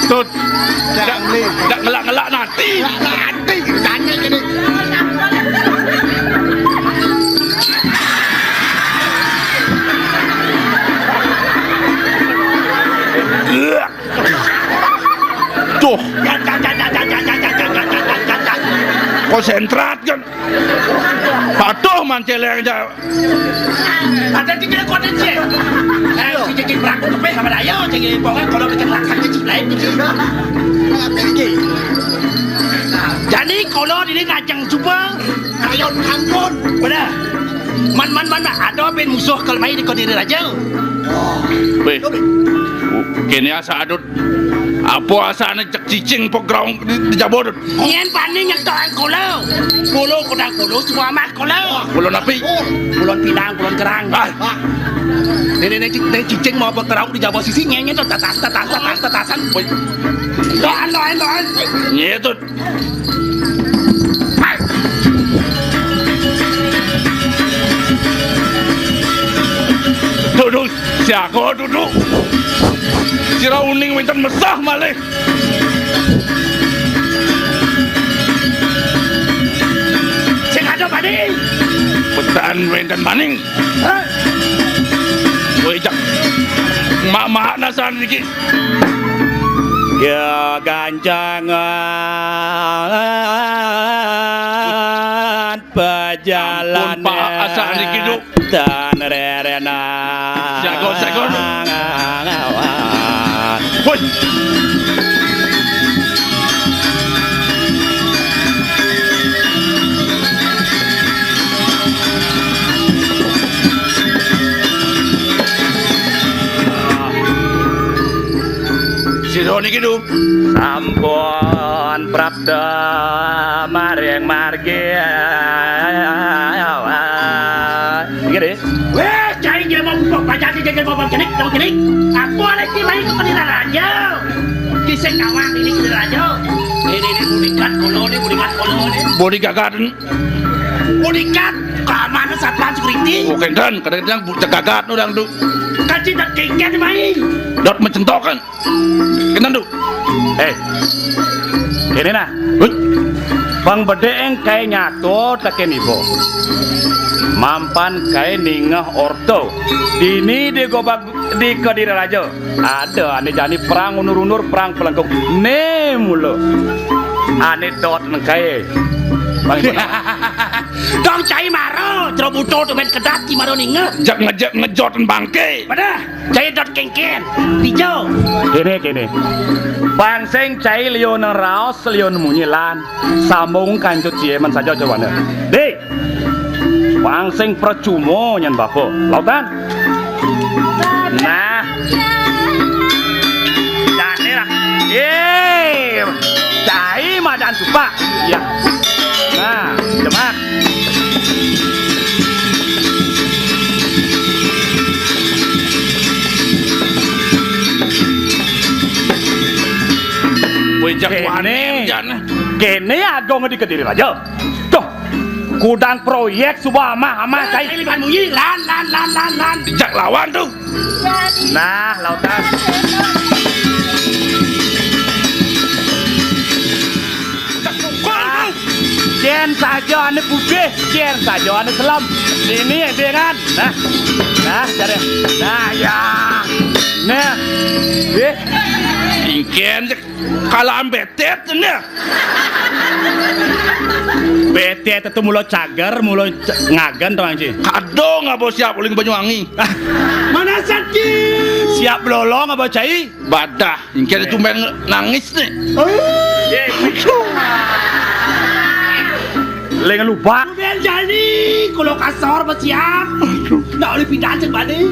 Tut, dak, dak ngelak-ngelak nanti. Nanti tanya gini. Tuh. Konsentrat kan. Aduh, manceleng aja. Ada di kira kode cek. Eh, si cicing beraku kepe sama ayo, cicing pokoknya kalau bikin makan cicing lain cicing. Jadi kalau dini ngajeng coba, ayo ampun. Benar. Man, man, man, man. Ada ben musuh kalau main di Kodiri Raja. Weh. Kene asa adut. Apa asane cek cicing pegraung di, di jaba dut? Yen bani nyentok kula. Kula kudang kula semua mah kula. Kula napi? Kula pinang, kula kerang. Ah. Ini, ini, ini cicing mau berterau di jaba sisi nyenyen tuh tetas, tetas, tetas, tetasan. Woi. Doan, doan, doan. Nyetut. Duduk, siaga duduk. Sira uning wenten mesah malih. Sing ada maning. Petan wenten maning. Hah? Kowe cak mak-mak nasan iki. Ya gancangan pejalan. Ampun, Pak, asak niki, Duk. Dan rerena. Jago, jago, Duk. Woi. Sira niki lho. Sampun prapta maring margi. Iki lho. Weh, cai dia mau buka pajak iki, mau bang cenik, bang cenik. Apa lagi main ke pendeta raja? Kisah kawan ini pendeta raja. Ini, ini bodyguard kula, ini bodyguard kula, ini. Bodyguard. Bodyguard, keamanan satpam security. Oh, kenten, kadang-kadang bu-, cegagat orang tu. Kaji dot kengket mai. Dot mencentokan. Kenten tu. Eh, ini nah. Hut. Bang bedeng kai nyato teken ibu. Mampan kai ningeh orto. Dini di gobag di Kediri Raja. Ada ane jani perang undur-undur, perang pelengkung. Ne mula. Ane dot nengkai. Bang Ibu. Dong cai maro, jero buto tu main kedat ki maro ninga. Jak ngejek ngejot bangke. Pada cai dot kengken. Pijo. Kene, kene. Pansing cai liun raos, liun munyilan. Sambung kancut cieman saja jawane. Dik. Wang sing percuma nyen bapa. Lautan. Nah. Dane lah. Eh, cai madan supak. Ya. Nah, demak. Wejak wane jane. Kene agung di Kediri Raja. Tuh, kudang proyek suba amah-amah cai. Ini ban munyi, lan, lan, lan, lan, lan. Jak lawan tu. Nah, lautan. Jak pukul tu. Jen saja ane putih, jen saja ane selam. Ini dengan. Nah. Nah, cari. Nah, ya. Nah. Eh. Ingken cek. Kalaan betet nih. Betet itu mula cager, mula c-, ngagen to, Anji. Kadung apa siap uling Banyuwangi. Ah. Mana sakit? Siap lolong apa cai? Badah, ingkene tumben nangis nih. Oh. Ling lubak. Tumben jani, kalau kasar bersiap. Ndak boleh pindah cek balik.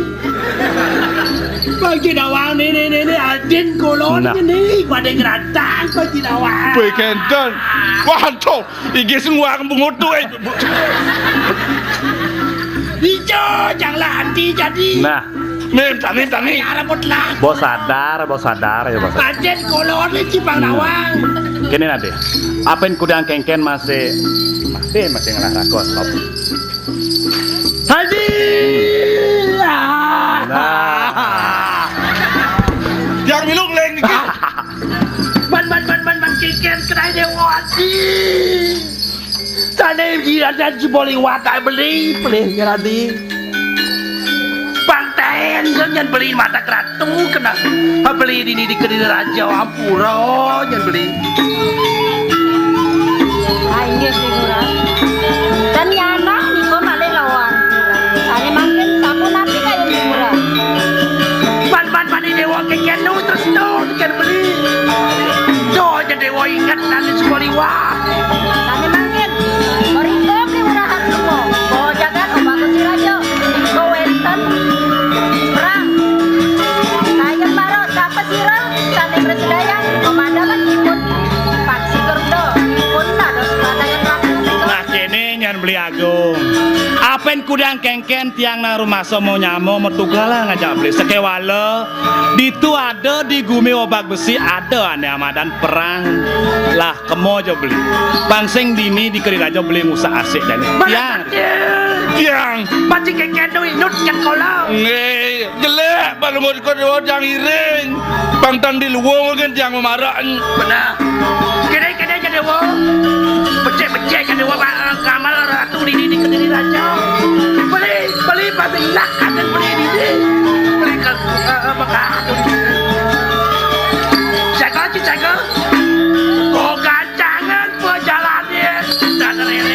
Bagi dawang ni, ni, ni, ni, adin kolon ni, ni, pada ngerantang bagi dawang. Weh, kenten. Waduh, iki sing wang bungut tu, eh. Ijo, janganlah hati jadi. Nah. Mim, tami, tami. Arabot lah. Bos sadar, bos sadar ya, bos sadar. Ajen kolone Cipang Nawang. Kéné, Nadé. Apin kudang kénkén masih, masih, masih ngelah rakos, Sob. Haji. Nah. Yang milu ngeléng niki. Man, man, man, man, man, kénkén kenai Déwa Haji. Sané jiran dan jebol iwak tak beli, pelih ngerti. Pangten nyen beli mata keratu kena beli dini di Kediri Raja ampura nyen beli. Ah, inggih, Beli Ngurah. Dan yana nika malih lawan. Sané mangkin sapunapi kayun Beli Ngurah? Man, man, man, Déwa kénkén nu terus nu kénkén beli. Doh, Déwa inget nani sekolah iwak. Sané mangkin, mrika Beli Ngurah Hartono, Bawa Jagat, Obat Besi Raja, nika wénten perang. Kayun mara sapasira sané mrasidayang pamadaman ipun Paksi Garuda, ipun dados padangan Ratu nika. Nah, kéné nyen Beli Agung. Apin kudang kénkén tiang nang rumasa mau nyama, mau tugala ngajak beli. Sakéwala, ditu ada di gumi Obak Besi, ada ané amadan perang. Lah, kema ja beli. Pang sing dini di Kediri Raja beli ngusah asik jani. Tiang. Tiang. Masih kénkén nu inut kan kala. Nggih, jelék, balunggut kok Déwa tiang iring. Pang tan di luwung kan tiang memarak. Benar. Kéné, kéné ja Déwa. Becik-becik ja Déwa, Pak, ngamal Ratu dini di Kediri Raja. Beli, beli pasti nak ada beli dini. Beli ke, eh, eh, Mekah. Jaga, jaga. Kok gancangan perjalanan dan rere.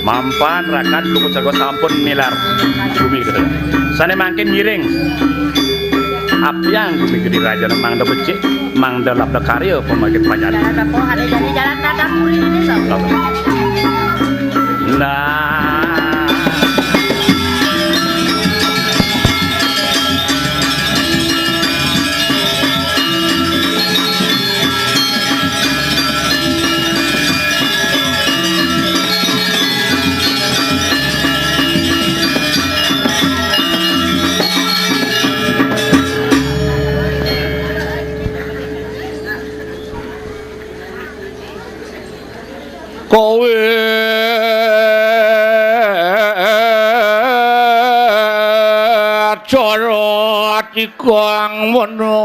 Mapan rakan kuku jago sampun milar gumi gitu. Sané mangkin ngiring. Apiang gumi Kediri Raja mangda becik, mangda labda karya pemagit panjari. Jalan apa? Ada jadi jalan tatap puri ini, Sob. Nah. Kowe cara tikang meno.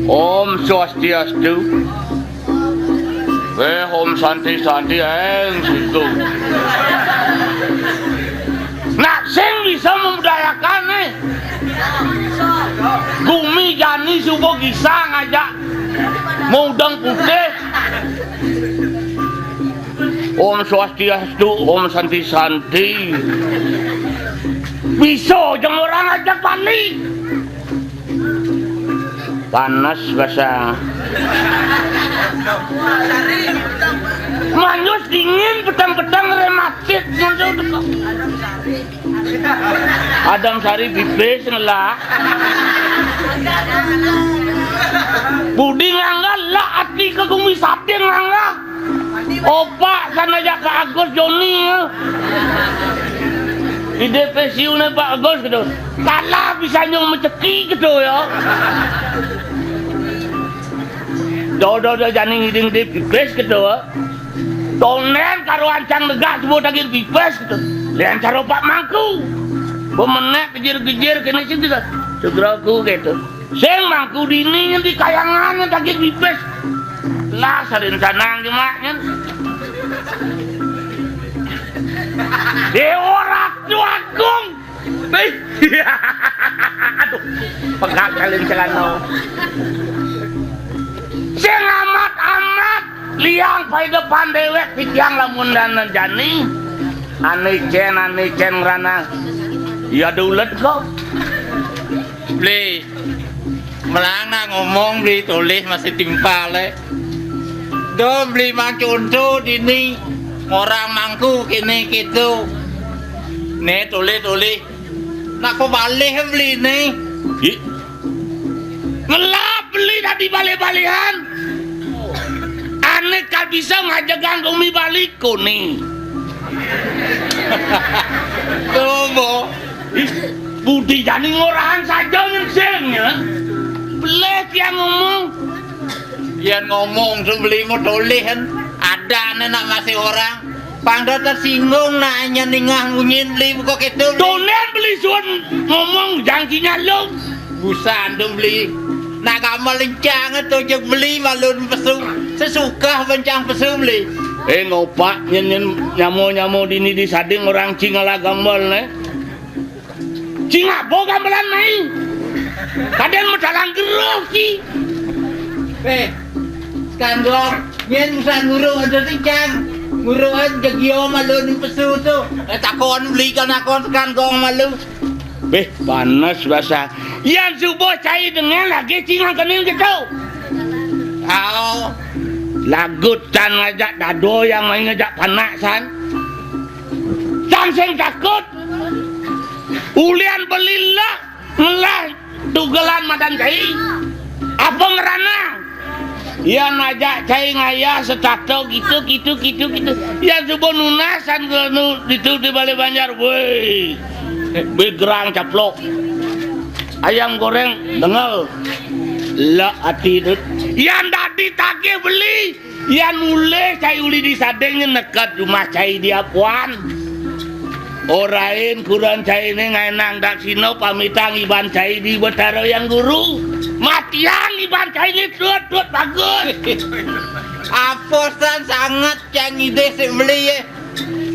Om Swastiastu. Eh, Om Santi Santi, eh, situ. Nak sing bisa membudayakan nih. Gumi jani subuh bisa ngajak mau udang putih. Om Swastiastu, Om Santi Santi. Bisa jeung orang aja panik. Panas basa. Manjus dingin, petang-petang rematik. Manjus. Adam Sari pipis ngelah. Budi ngangga lah ati ke gumi satin ngangga. Opak sana aja ke Agus Joni ya. Ide pensiunnya Pak Agus gitu. Kalah bisa nyong menceki gitu ya. Dodo do jani ngiding di pipis gitu. Tonen karo ancang negak semua daging pipis gitu. Lian caro Pak Mangku. Bemenek gejir-gejir kene sing kita. Segraku gitu. Sing mangku dini di kayangan tadi pipis. Lah, sarin sanang jemaknya. Dewa Ratu Agung. Nih. Aduh, pegang kalin celana. Sing amat-amat liang pai depan dewek titiang lamun dana jani. Ane cen, ane cen ngrana. Ya ada ulet kok. Beli, melana ngomong beli tulis masih timpal eh. Do beli mancuntu dini orang mangku kini kitu. Nih tulis-tulis. Nak pebalih beli nih. Ih. Ngelap beli tadi balih-balihan. Ane kal bisa ngajegang gumi balik kuni. Tuh, Bo. Ih, budi jani ngorahan saja nyen sing, ya. Beleh tiang ngomong. Yan ngomong tuh beli mau tulihan. Ada ane nak masih orang. Pang do tersinggung nak nyen ningah munyin beli buka kitu. Tunen beli suan ngomong jangkinya lu. Busan tuh beli. Nak gamal lencang tuh jeg beli malun pesu. Sesuka bencang pesu beli. Eh, ngopak nyen, nyen nyamo-nyamo dini di sading orang cingala gamal ne. Cingabo gamelan main. Kadang medalang geruh ki. Eh, sekanggong, nyen busan guru ada tincang. Guruan jegio malu ni pesu tu. Eh, takon beli kan takon sekanggong malu. Beh, panas basah. Yan subuh cai dengan lagi cingang kening gitu. Au. Lagut tan ngajak dado yang main ngajak panak san. Tan sing takut. Ulian beli lah, ngelah tugelan madan cai. Apa ngerana? Yan ajak cai ngayah setato gitu, gitu, gitu, gitu. Yan subuh nunasan ke nu, itu di Balai Banjar. Woi, begerang caplok. Ayam goreng dengel. Lah ati dut. Yan dadi tagih beli. Yan mulih cai uli di sading neket rumah cai di apuan. Orain kuran cai ne ngaenang dak sino pamitang iban cai di Betara Yang Guru. Matiang iban cai ne tut tut bagus. Aposan sangat cang idih si beli ye.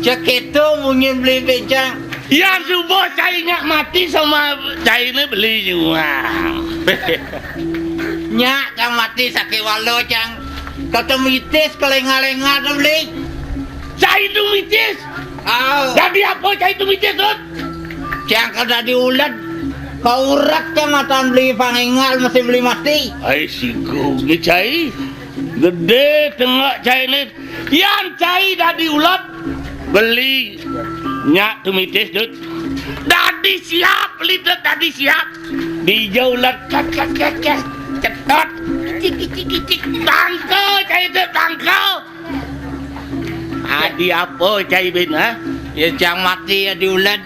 Ceketo munyi beli becang. Yan subuh cai nyak mati sama cai ne beli juang. Nyak cang mati sakit walo cang. Kata mitis kelenga-lenga tu beli. Cai tu mitis. Au. Dadi apa cai tu mitis tu? Cang ka dadi ulet. Ka urat cang matan beli pangingal mesti beli mati. Ai siku ge cai. Gede tengok cai ni. Yan cai dadi ulet. Beli nyak tu mitis dut. Dadi siap beli dut dadi siap. Dija ulet cek cek cek cek. Cetot. Kicik kicik kicik. Bangko cai dut bangko. Adi apa cai bin ha? Ya cang mati ya diulet.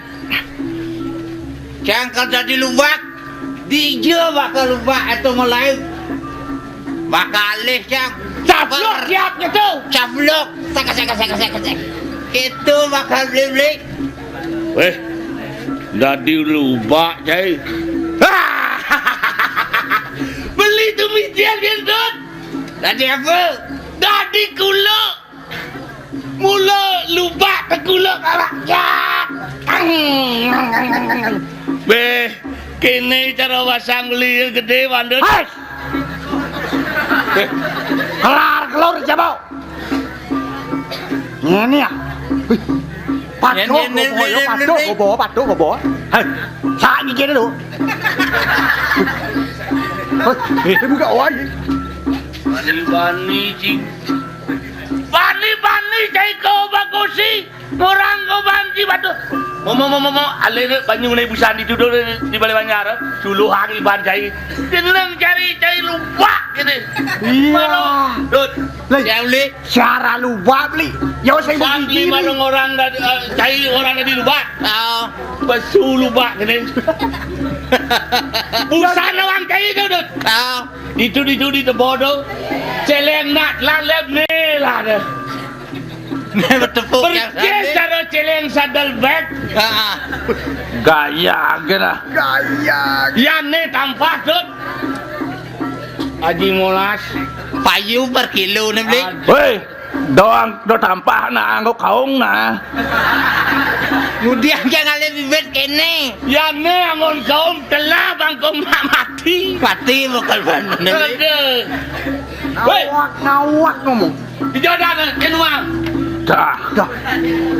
Cang kerja di lubak. Dija bakal lubak itu mulai. Bakal alih cang. Caplok siap gitu. Caplok. Saka saka saka saka saka. Itu bakal beli-beli. Weh, dadi lubak cai. Beli tu mitis gendut. Dadi apa? Dadi kuluk. Mula lubak teguluk awak. Ya. Beh, kini cara pasang beli gede bandut. Hai. Kelar kelur jabau. Ini ya. Wih. Patok gobo ya, patok gobo, patok gobo. Hai. Sak gigi dulu. Hei, buka wai. Bani-bani cing. Bani-bani cai kau bagusi. Orang kau banci batu. Momo momo momo alih dek banyu mulai busan di judul di Balai Banjar. Suluh hangi ban cai. Jeneng cari cai lubak gitu. Iya. Dut. Lai. Ya uli. Cara lubak beli. Ya saya begini. Marung orang dari eh, cai orang dari lubak. Ah. Pesu lubak gitu. Busan orang cai itu dut. Ah. Itu di judi tebodo. Celeng nak lalep ni lah deh. Bertepuk yang Persis sana. Cara celeng sadel bag. Ah. Gaya gé nah. Gaya. Yan né tampah, Dut. Aji molas. Payu per kilo né, Bli. Wéh, doang do tampah nah anggo kaung nah. Ngudiang jang ngalih bibit kéné. Yan né anggon kaung telah bangkung mak mati. Mati bakal bandel. Aduh. Wéh. Nawak, nawak ngomong. Di jodoh, Ken Wang. Dah. Dah.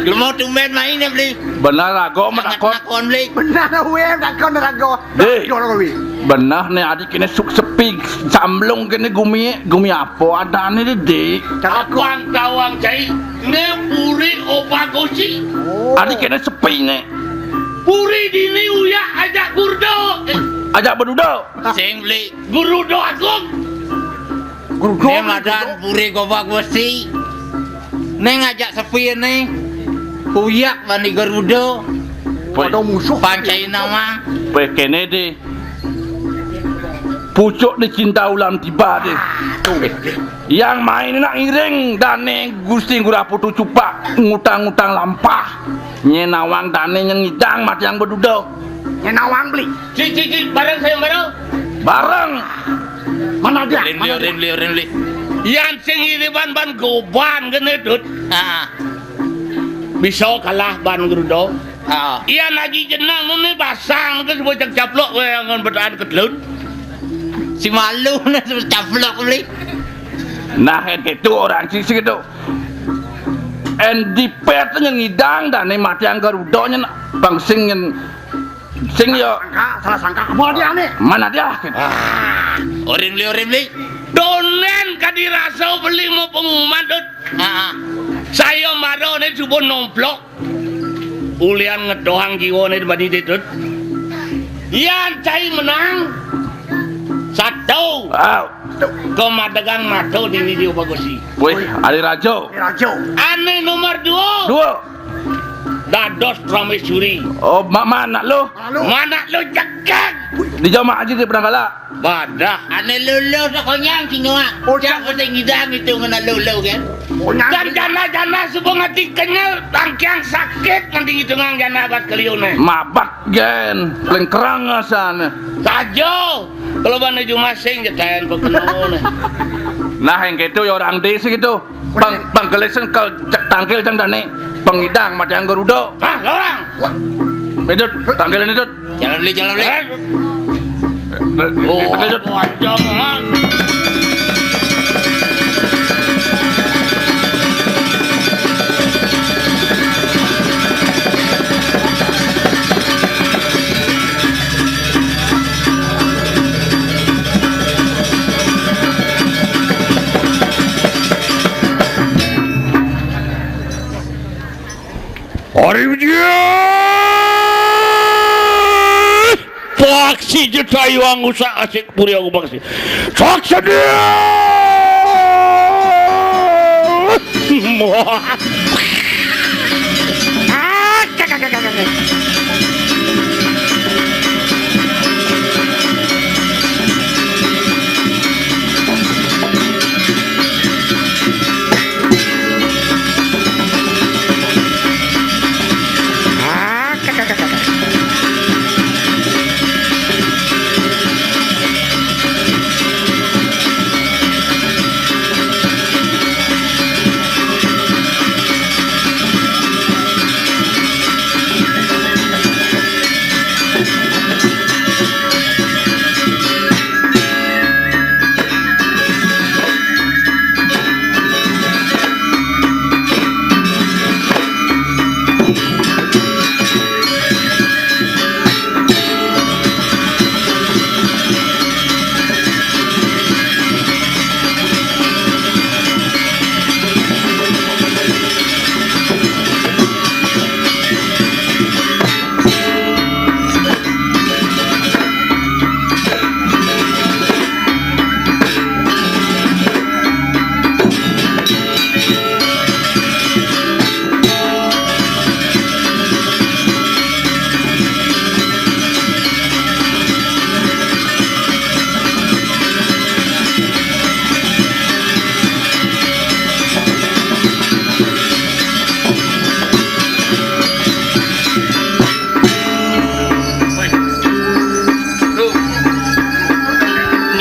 Lu mau tumben main ya, Bli? Bener, rago, Sangat menakon. Menakon, Bli. Bener, wé, menakon, rago. Dik. Jodoh, wé. Bener né, adi kéné suk sepi, samblung kéné gumi, gumi apa adané, Dik? Apang tawang cai, né puri Opa Gosi. Oh. Adi kéné sepi né. Puri dini uyak ajak gurdo. Ajak bedudo. Sing, Bli. Gurudo Agung. Gurudo, Né madan Gurudo. Puri Gobak Besi. Né ngajak sepi né. Kuyak bani Garuda. Ada musuh. Pancai nama. Péh kéné dé. Pucuk di cinta ulam tiba dé. Yang main nak ngiring dané Gusti Ngurah Putu Cupak ngutang-ngutang lampah. Nyén nawang dané nyén ngidang mati yang beduda. Nyén nawang beli. Cik, cik, cik, bareng saya bareng. Bareng. Mana dia? Rin, Mana dia? Rin, Rin, Rin. Yan sing iriban ban goban kéné, Dut. Ah. Bisa kalah ban Gerudo. Ah. Yan Aji Jenang né basang ké sebut cak caplok wé anggon betaan ketelun. Si malu né sebut caplok beli. Nah, kéto orang sing kéto. Endi pét nyén ngidang dané mati yang Gerudo nyén bang sing nyén Sing yo. Sangka, salah sangka. Apa dia né? Mana dia? Ah, orim li, orim li. Donen kadi rasa beli mau pengumuman, Dut. Ah, ah. Saya maro né coba nomplok. Ulian ngedohang jiwa né bani, Dut. Yan cai menang. Satu. Ah. Kemadegan mato di video bagus sih. Wih, ari rajo. Rajo. Ané nomor dua. Dua. Dados pramésuri. Oh, ma-, mana lu? Mana lu? Mana lu jegeg? Di jama aja di Penanggala. Badah. Ané lulu sakonyang sing ngoak. Oh, Cak cak. Penting ngidang itu ngena lulu kan. Oh, nyang. Dan jana-jana subuh ngati kenyel, tangkiang sakit nanti ngitungang jana abat keliuné. Mabat gen, lengkerang asan. Sajo. Kalau bana jumasing jetayan pekenone. Nah, yang gitu ya orang desa gitu. Bang, bang gelesen kal cek tangkil jang dane. Pengidang mati anggo rudo. Ah, orang. Edut, tangkil ini, Dut. Jalan beli, jalan beli. Eh. Oh, Edut. Wancang, ah. Ari ujian. Paksi jetayu angusak asik puri aku paksi. Saksi dia.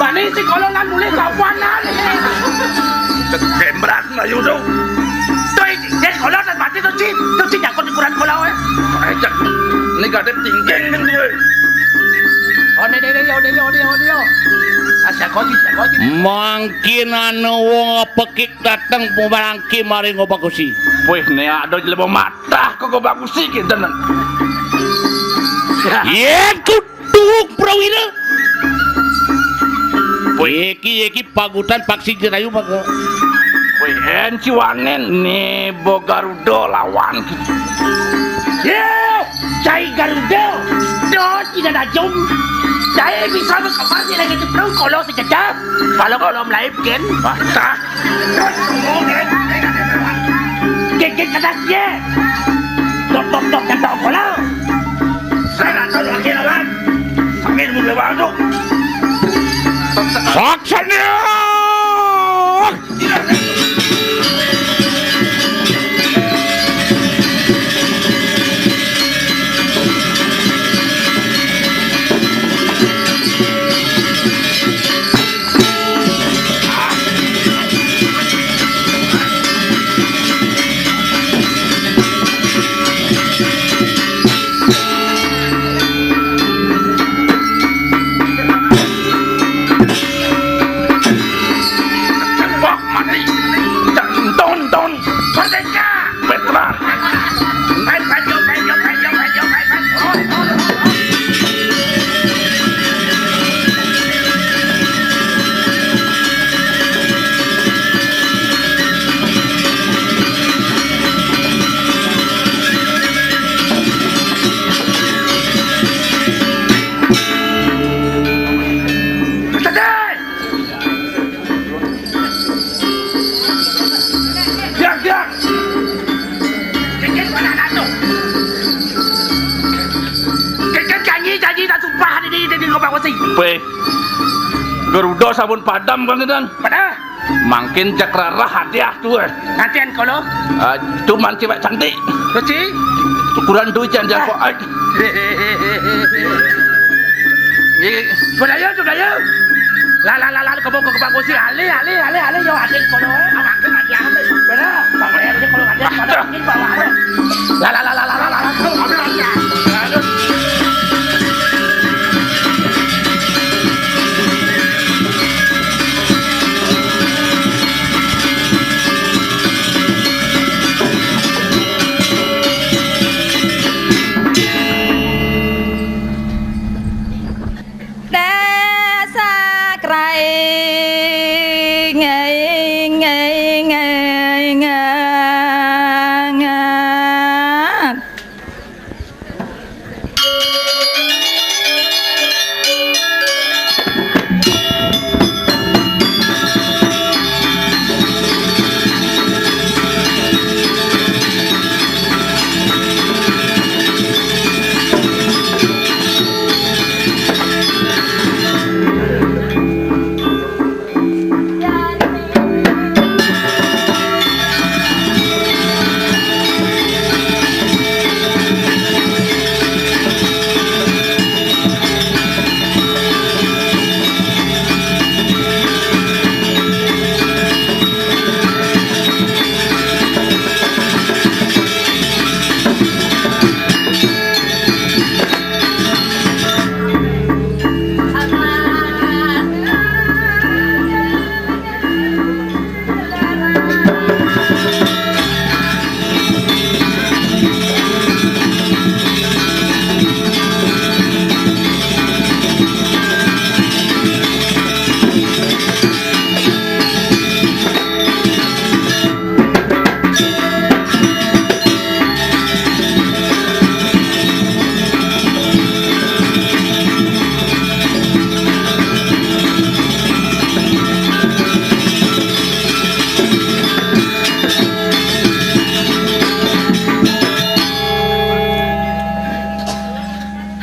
Bani si kolonan mulih kawanan. Gembrak melayu tu. Tuh, dia sekolah dan mati tuh, Ci. Tuh, Ci, nyangkut di kuran bola, weh. Ayo, Cak. Ini kadep tingkeng kan, weh. Oh, ini, ini, ini, oh, ini, oh, ini, oh, ini, oh. Ah, siapa, Ci, siapa, Ci? Mangkin anu wong pekik dateng pumarangki maring Gobagusi. Wih, ne ada jelema matah kok Gobagusi kinten. Yén kudu prawira. Wih. Iki, iki pagutan paksi jerayu maka. Wih, en ciwangen ne Bo Garuda lawan. Yé, cai Garuda. Dos tidak najum. Cai bisa berkembang lagi tu perang kalau sejajah. Kalau kalau melayu kan. Matah. Gigit kedas ye. Tok tok tok ketok bola. Saya nak tahu lagi lawan. Sambil mulai baru. Saksanya. Wah, mati. Jangan ton, ton. Merdeka. Petra. Diam, diam. Keket mana anak tu? Keket janji, janji tak sumpah di, di, di, di Gobang Besi. Weh, Garuda sabun padam kan, Dan? Pada? Mangkin jak rarah hadiah tu, eh. Nantian kalau? Ah, tu manci wek cantik. Keci? Ukuran tu jan jago. Ah. Ai. Ni, sudah ya, sudah ya. La la la la, kebun ke kebun kursi, alih alih alih alih, yo, adik kalau, eh, abang ke ngaji apa? Benar, bang, eh, kalau ngaji, kalau ngaji, bawa. La la la la la la la. Desa Krai, ngai, ngai, ngai, ngai, ngai.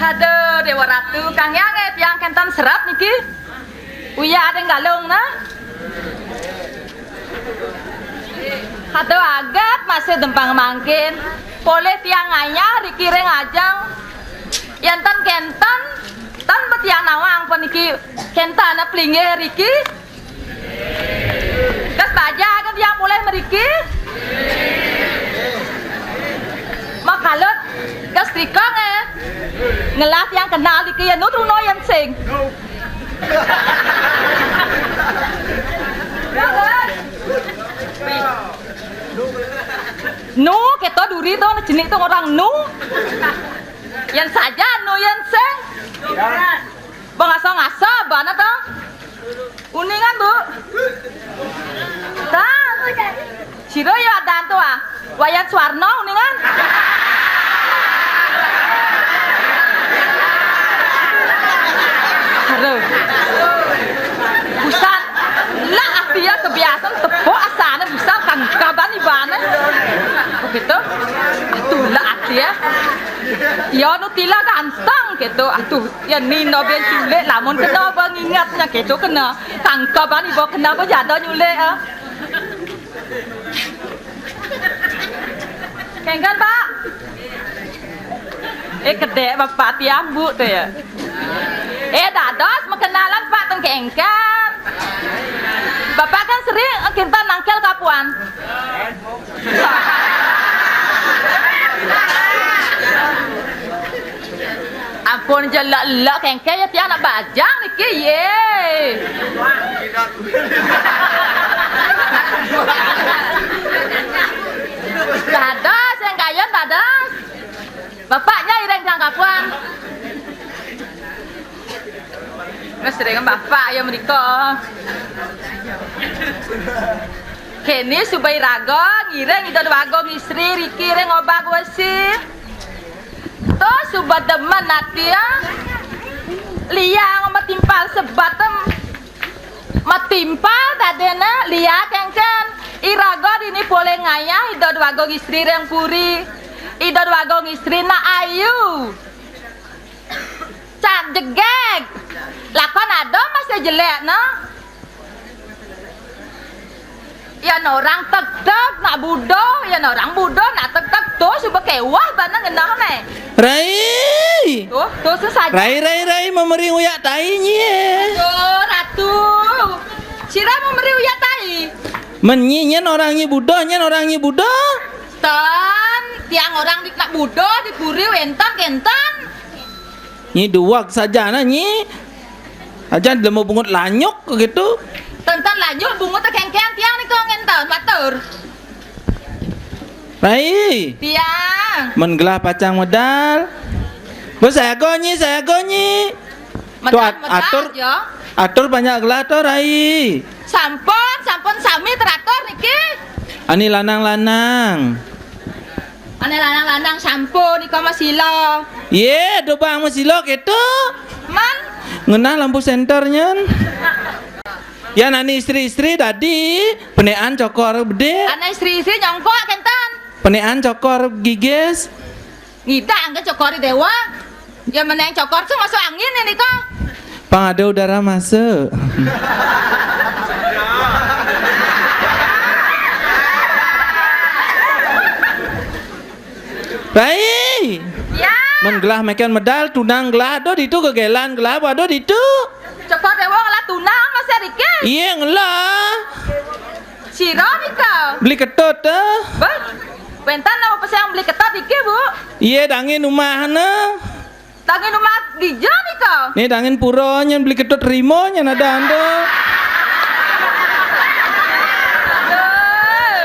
Aduh, Dewa Ratu, kang yang eh, tiang kenten serap niki. Uya ada galung nah. Aduh, aget masih dempang mangkin. Polih tiang ngayah riki ring ajeng. Yén ten kénten, ten ba tiang nawang puniki kénten ané plinggih riki. Gas baja kan tiang polih mriki. Makalut gas trikong, eh. Ngelah tiang kenal diki ya nu truna yan sing. Nu, kéto duri to, jenik to orang nu. Yan saja nu yan sing. Bang asa ngasa bana to. Uningan, Bu. Tah. Sira ya adan to, ah. Wayan Suwarno uningan. Aduh. Busan. Lah, ah, dia kebiasaan tepuk asane busan kangkaban ibane. Begitu. Aduh, lah, ah, dia. Ya nu tila ganteng gitu. Aduh, ya nino ben culik lamun kena ba ngingetnya gitu kena. Kangkaban iba kena ba jada nyulik, ah. Kéngkén, Pak. Eh, kedék Bapak tiang, Bu, to ya. Eh, dados makenalan, Pak, ten kéngkén. Bapak kan sering, eh, kinten nangkil kapuan. Ampun, jelek-lek kéngkén ya tiang nak bajang niki, yé. Dados, yang kayun dados. Bapaknya iring tiang kapuan. Mas ring bapak ya mriko. Kéné suba iraga ngiring Ida Dwagung Istri riki ring Obag Wesi. To suba demen ati ya. Liang matimpal sebat em. Matimpal dadéna liang kéngkén. Iraga dini polih ngayah Ida Dwagung Istri ring puri. Ida Dwagung Istri nak ayu. Cak jegég. Lakon ada masih jelék, nah. Yan orang tegteg nak buduh, yan orang buduh nak tegteg, to suba kéweh bana ngenah né. Rai! To, to sesaja. Rai, rai, rai, mameri uyak tai nyi. Aduh, Ratu. Sira mameri uyak tai. Men nyi nyén orang nyi buduh, nyén orang nyi buduh. Ten, tiang orang di nak buduh di puri wénten kénten. Nyi duweg saja nah nyi. Aja lemu bungut lanyuk gitu. Ten ten lanyuk bungut kéngkén tiang nika ngénten matur. Rai. Tiang. Men gelah pacang medal. Bos sayaga nyi, sayaga nyi. Medal, tuat medal atur, aja. Atur banyak gelah to, Rai. Sampun, sampun sami teratur niki. Ani lanang-lanang. Ané lanang-lanang sampun nika masila. Yé, dobang masila kéto. Man. Ngenah lampu sénter nyén. Yan ané istri-istri dadi penékan cokor bedik. Ané istri-istri nyongkok kénten. Penékan cokor gigis. Ngidang ké cokor déwa. Ya meneng cokor sing masuk angin ini kok. Pang ada udara masuk. Rai. Ya. Men gelah meken medal tunang gelah ada ditu gegelan gelah apa ada ditu. Cokor déwa ngelah tunang masih dikit. Iya ngelah. Sira nika. Beli ketut téh. Bah. Wénten apa sing beli ketut iki, Bu? Iya dangin umahna. Dangin umah dija nika. Nih dangin pura nyén beli ketut rima nyén ada anda. Aduh,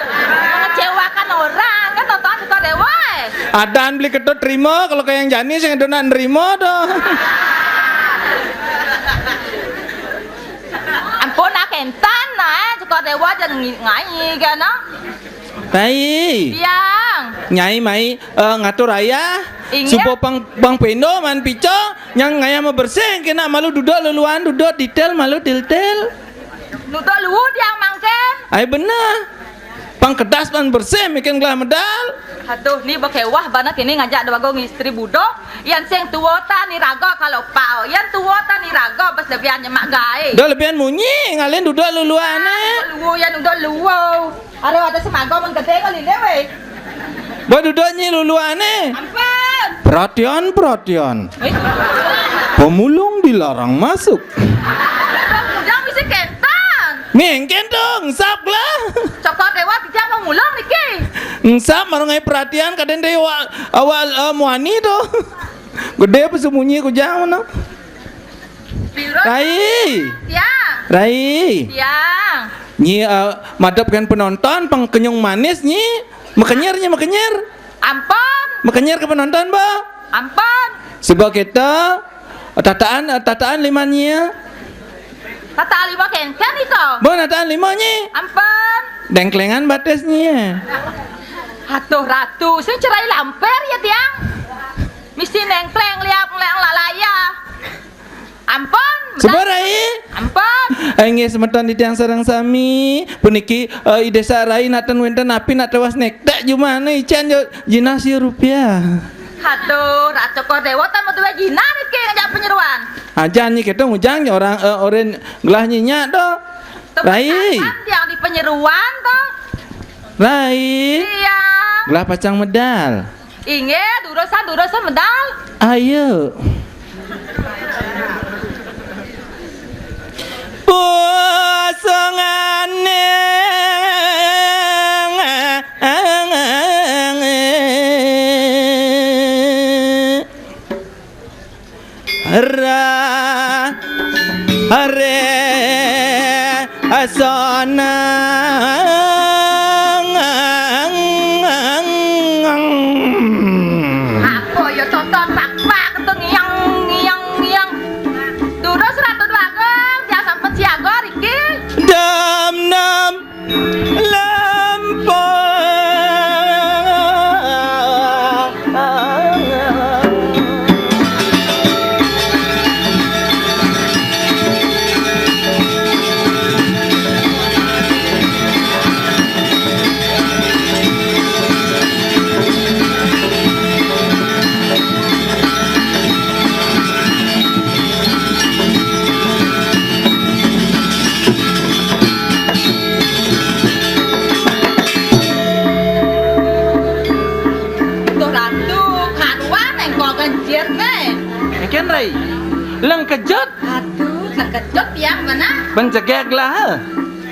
mengecewakan orang kan tonton suka dewa. Adan beli ketut rima kalau kayak yang jani sing ada nak nerima doh. Ampun nak entan nah, suka dewa aja ngai kan. Rai. Tiang. Nyai mai, eh, ngatur ayah. Inggih. Suba pang, pang pendo man pica, nyang ngayah mabersih, kena malu duduk luluan, duduk detail, malu detail. Duduk luwu tiang mangkin. Ai bener. Pang kedas man bersih, mikin gelah medal. Aduh, ni bekewah bana kini ngajak dua gong istri budak. Yan sing tuwa ta niraga kalopak. Yan tuwa ta niraga bes lebihan nyemak gaé. Dah lebihan munyi, ngalih duduk luluané. Luwu yan duduk luwu. Aduh, ada semaga mun gedé kok lilé wé. Bah duduk nyi luluané. Ampun. Perhatian, perhatian. Eh? Pemulung dilarang masuk. Bang Ujang misi kéntan. Mengkén to, engsap lah. Cokor Déwa titiang pemulung niki. Engsap marang ai perhatian kadén dé wa-, awal, eh, muani to. Gedé pesumunyi kujang mana? Rai. Tiang. Rai. Tiang. Nyi, eh, madep kan penonton, pang kenyung manis nyi. Makenyir nyi, makenyir. Ampun. Makenyir ke penonton, Bo. Ampun. Suba kita, tataan, eh, tataan liman nyi. Tataan lima kénkén iko. Bo, tataan lima nyi. Ampun. Dengklengan batis nyi. Aduh, Ratu, sing cerai lampir ya, Tiang. Mesti nengkleng liap nglek lalaya. Ampun. Suba, Rai. Ampun. Inggih semeton titiang sareng sami, puniki, eh, Ida Désa Rai naten wénten napi nak tewas nektek jumahné ican jo jinah sia rupiah. Aduh, Ratu Kodewa tan madué jinah niki ngajak penyeruan. Ajan nyi kéto ngujang orang, eh, orin gelah nyi nya to. Rai. Tiang di penyeruan to. Rai. Iya. Gelah pacang medal. Inggih, durusan, durusan medal. Ayo. Pusangané. Ra-, are asana. Apa ya tonton pak-pak tu ngiang, ngiang, ngiang. Durus Ratu Dwagung, tiang sampun siaga riki. Dam, dam. Lempang. Tuh Ratu, karuan engkol kencit nih. Engken, Rai. Lengkejut. Aduh, lengkejut ya, mana? Penjegeg lah.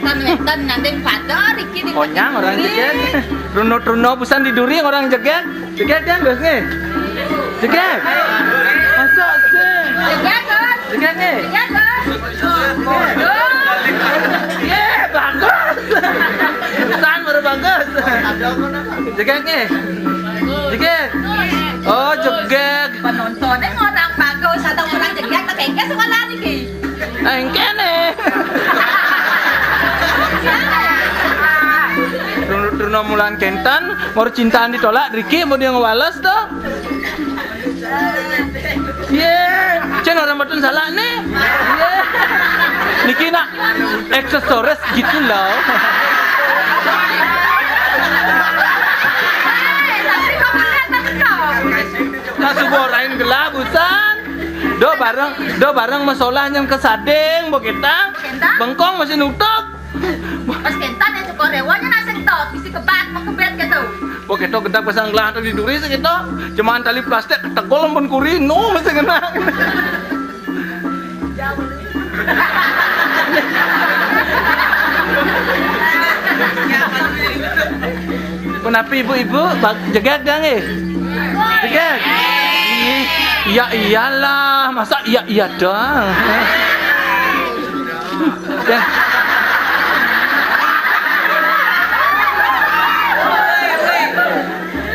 Tan wénten nanding pada riki di. Onyang orang jegeg. Runo-runo busan di duri orang jegeg. Jegeg kan, Gus, nggih? Jegeg. Masa sih? Jegeg, Gus. Jegeg, nggih? Jegeg, Gus. Jegeg. Yé, bagus. Busan baru bagus. Jegeg, nggih? Jegeg. Oh, jegeg. Penontonnya orang bagus, ada orang jegeg, tak kengkes sekolah niki. Engkene. Truna, Truna Mulan Kentan, mau cintaan ditolak, Riki mau dia ngewales to. Yé, cén orang betul salah nih. Yé. Niki nak aksesoris gitu loh. Tak subuh lain gelap, busan. Do bareng, do bareng masolah nyang kasading, mbok kita. Bengkong masih nutup. Pas kentan ya cekor rewanya nasi entot, bisi kebat, mekebet gitu. Mbok kita gedak pasang gelah di duri segitu. Cuman tali plastik ketegol ampun kuri, no masih kena. Punapi ibu-ibu, bag-, jegeg dah nggih? Jegeg? Ih, iya iyalah, masa iya iya doang? Ya.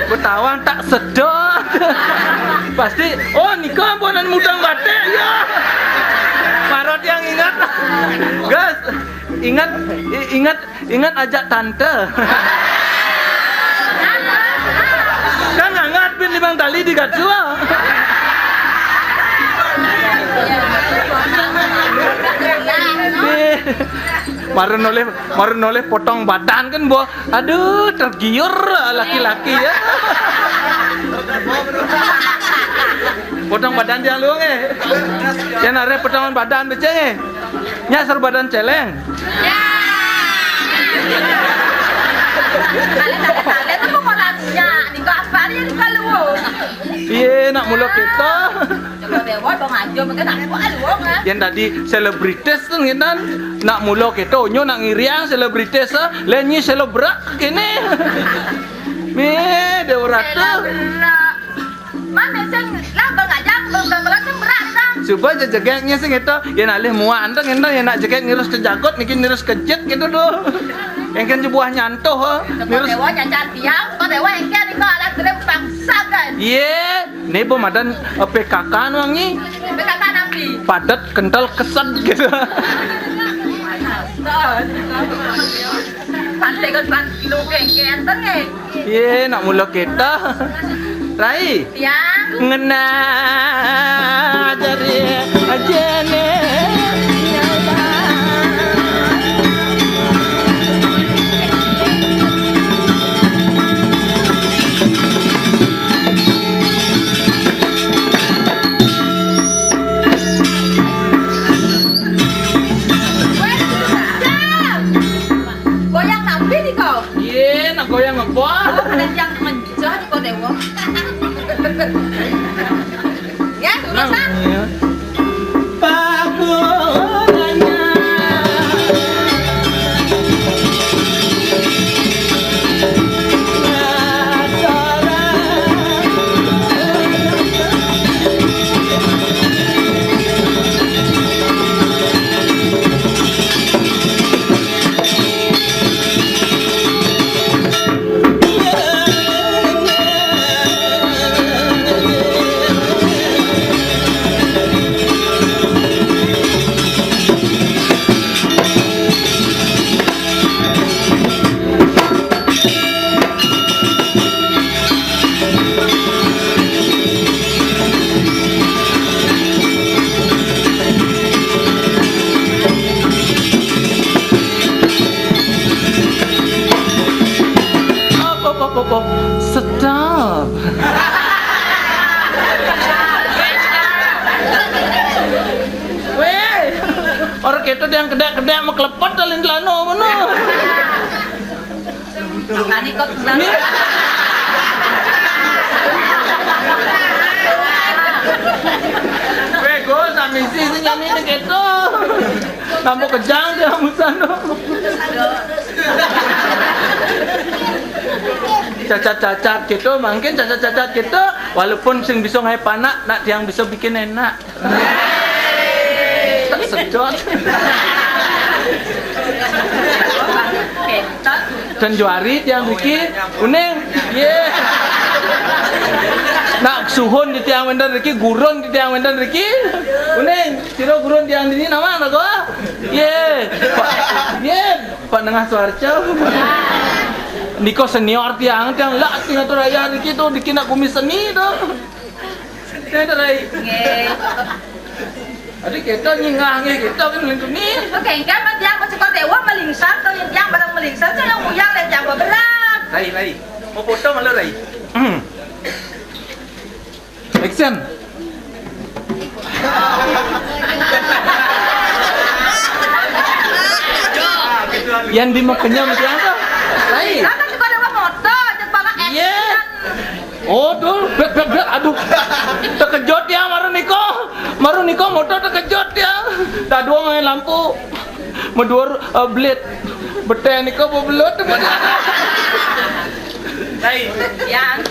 Betawa tak sedot. Pasti, oh, nika ampunan mudang batik, ya. Parot yang ingat. Gas, ingat, i-, ingat, ingat ajak tante. Kan hangat bin limang tali di Gatsua. Marun oleh, marun oleh potong badan kan, bo. Aduh, tergiur laki-laki ya. Potong badan tiang luung, eh. Yang arep potongan badan beceng, eh. Nyak seru badan celeng. Kalian, kalian, kalian tuh mau nanya, nih kok apa nih, nih kok luung? Iya, nak mula kita. Coba deh, wah, dong aja, mungkin aku ah luung, ah. Yang tadi selebritis tuh nginan, nak mula kita, onyo nak ngiriang selebritis, ah. Lah nyi selebrak kene. Nih, Dewa Ratu. Selebrak. Mana sing lah bang aja, bang bang sing berak dah. Coba aja jegeknya sing itu, yang alih muak ente ente yang nak jegek nirus ke jagot, niki nirus ke jet gitu tuh. Yang kan buah nyantuh, eh. Tepuk nirus. Dewa nyancan tiang, tepuk dewa yang kian itu alat rem paksa kan. Iya, nih bu madan eh, P K K nuang nyi. P K K napi? Padat, kental, keset gitu. Pantai kan pan lu kayak ganteng, eh. Ye, nak mula kita. Rai. Tiang. Ngena dari ajene. Weh, Tiang. Goyang napi nih kau? Ye, nak goyang apa? Oh, ada yang mencah di kau dewa. Ya, turusan. Iya. Pakurannya. Op, op, op, op, op. Stop. Weh, orang kita yang kedek-kedek mau kelepet alin celana mana? Tani kok kurang. Wego, sami sih, sing kami ini gitu. Tambah kejang dia musano. Cacat-cacat gitu, mungkin cacat-cacat gitu. Walaupun sing bisa ngai panak, nak tiang bisa bikin enak. Tak sedot. Dan juari tiang Riki, uning, ye. Nak suhun di tiang wénten Riki, gurun di tiang wénten Riki. Uning, sira gurun tiang dini nama nak gua? Ye. Pak, ye, Pak Nengah Suarco. Niko senior tiang, tiang lah tiang atur ayah Riki tuh, Riki nak kumis seni tuh. Saya rai. Nggih. Adi kita nyingah nggih kita kan lintuni. Oke, engke men tiang mencekor dewa melingsan to yen tiang bareng melingsan saya yang uyang le tiang beberat. Rai, rai. Mau foto malu rai. Hmm. Action. Yang di mau kenyam tiang to. Rai. Kan mencekor dewa foto, cek banget action. Iya. Oh, dul, bet, bet, bet, aduh. Tekejut ya, maru niko. Maru niko motor tekejut ya. Dah dua main lampu. Medur, eh, belit. Beteh niko bebelut. Hai. Yang.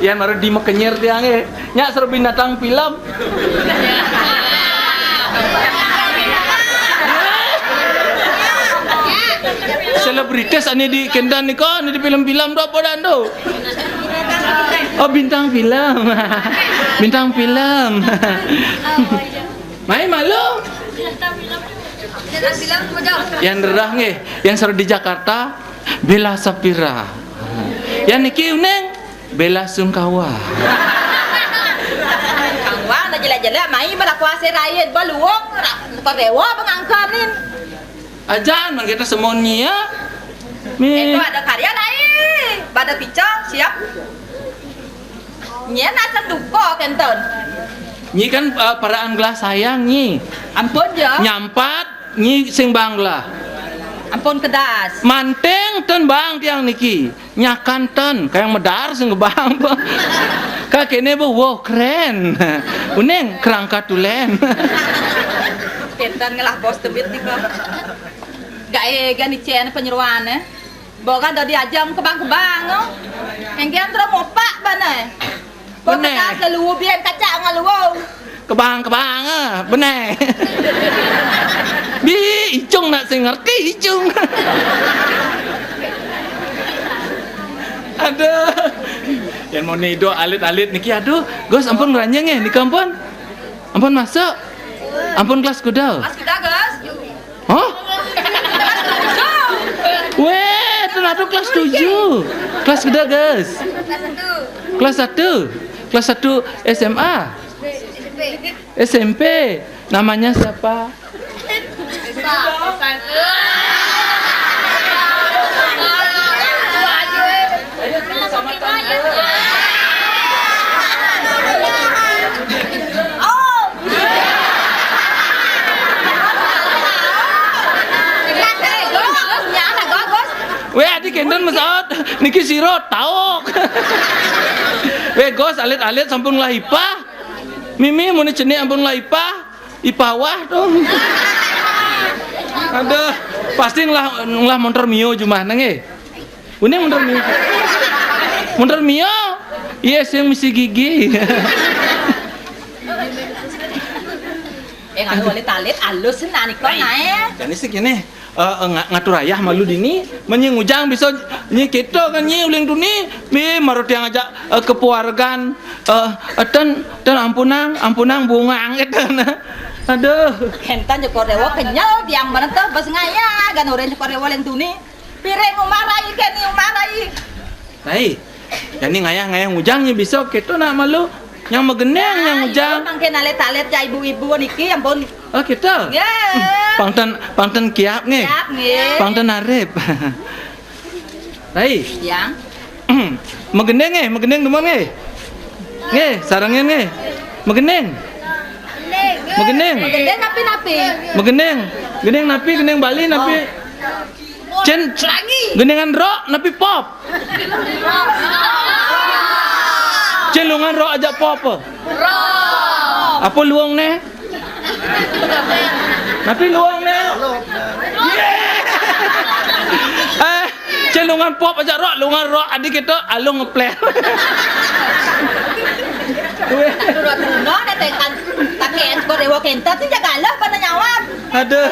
Ya, maru di mekenyir tiang, eh. Nyak seru binatang film. Selebritis ane di kendan niko, ane di film-film do apa dan do? Oh, bintang film. Bintang film. Mai malu. Yang derah nggih, yang seru di Jakarta, Bella Sapira. Yang niki uning, Bella Sungkawa. Kang Wang, dah jelek-jelek, mai bala kuasa rakyat, baluok, ra-, kodewa bengangkanin. Ajan, man kita semonyi ya. Mi. Itu ada karya lain. Pada picong, siap. Nyén asan duko kenten. Nyi kan, eh, paraan gelah sayang nyi. Ampun ja. Nyampat nyi sing baang gelah. Ampun kedas. Manting ten baang tiang niki. Nyakan ten, kayang medar sing baang. Ka kene bo, wow, keren. Uning kerangka tulen. Kenten ngelah bos tebit nika. Gae gani cen penyeruan eh. Boga dadi ajam kebang-kebang, oh. Enggian terus mopak bana. Kok Bener. Kata selalu biar kaca ngaluau. Kebang-kebang, ah, bener. Bi, icung nak sing ngerti, icung. Aduh. Yang mau nido alit-alit niki, aduh. Gus, ampun ngeranjang ya, nika ampun. Ampun masuk. Ampun kelas kuda. Mas kita, Gus. Hah? Weh, ten aduh kelas tujuh. Kelas kuda, Gus? Kelas satu. Kelas satu S M A. S M P. Namanya siapa? Weh, adi kenten mesaut. Niki sira tauk. Weh, Gus, alit-alit sampun ngelah ipah. Mimi, muni cenik ampun ngelah ipah. Ipah wah dong. Aduh, pasti ngelah, ngelah montor Mio jumah nang, eh. Uning montor Mio. Montor Mio. Iya, sing misi gigi. Eh, kalau wali talit, alus nah, nih, kok, Baik. Nae. Jani sih gini, eh, eh, nga-, ngatur ayah malu dini, menying ujang bisa nyi kita kan nyi uling tuni, bi maru tiang ajak, eh, kepuargan, eh, eh, ten, ten ampunang, ampunang bungang, eh, ten. Aduh. Hentan Joko Dewa kenyal, tiang mana tuh, bas ngaya, gan orang Joko Dewa uling tuni. Piring umarai, keni umarai. Hai, jani ngayah-ngayah ngujang nyi bisa kita nak malu. Yang megeneng, yang ngujang. Mangkin alit-alit ya ibu-ibu niki, ampun. Oh, kita? Ya. Hmm, pangten, pangten kiap nge. Kiap nge. Pangten arep. Hai. Yang? Hmm, megeneng nge, megeneng demen nge. Nge, sarangan nge. Megeneng. Megeneng. Megeneng napi-napi. Megeneng. Geneng napi, geneng Bali napi. Oh. Cen, Pelangi. Genengan rock napi pop? Cen lungan rock aja pop. Rock. Apa luang ne? Napi luang ne? Eh, cen lungan pop aja rock, lungan rock adi kita alung ngepleh. Turut no netekan pakai ekspor dewa kenta tu jaga lah pada nyawa. Aduh.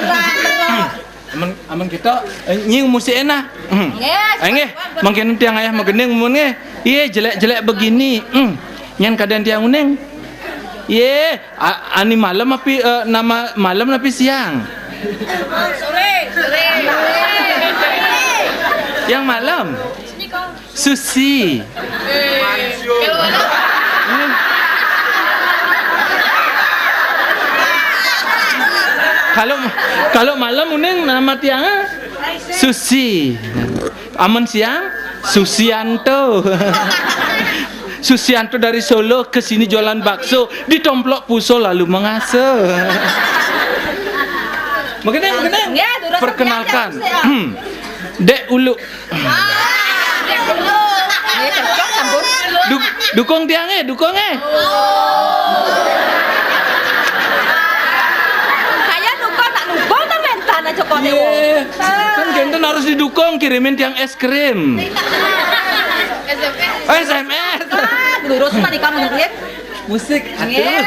Amun, amun kita, eh, nyi musik enak. Hmm. Nggih, eh, nggih, mangkin tiang ayah megeneng mun nggih. Iye, jelek-jelek begini. Hmm. Nyan keadaan tiang uning. Iye, a-, ani malam api, eh, nama malam api siang? Sore, sore. Yang malam? Susi. Kalau, kalau malam uning nama tiang, ah? Susi. Amun siang, Susianto. Susianto dari Solo ke sini jualan bakso, ditomplok puso lalu mengasuh. Mengenai, mengenai. Ya, durus. Perkenalkan. Dek Ulu. Ah, Dek Ulu. Ini cocok, sampun. Du-, dukung tiang, eh, dukung, eh. Saya dukung, tak dukung, tak mentan aja kok, Dewo. Iya. Kan kenten harus didukung, kirimin tiang es krim. S M S. Ah, lurus tadi kamu nungguin. Musik, aduh. Iya.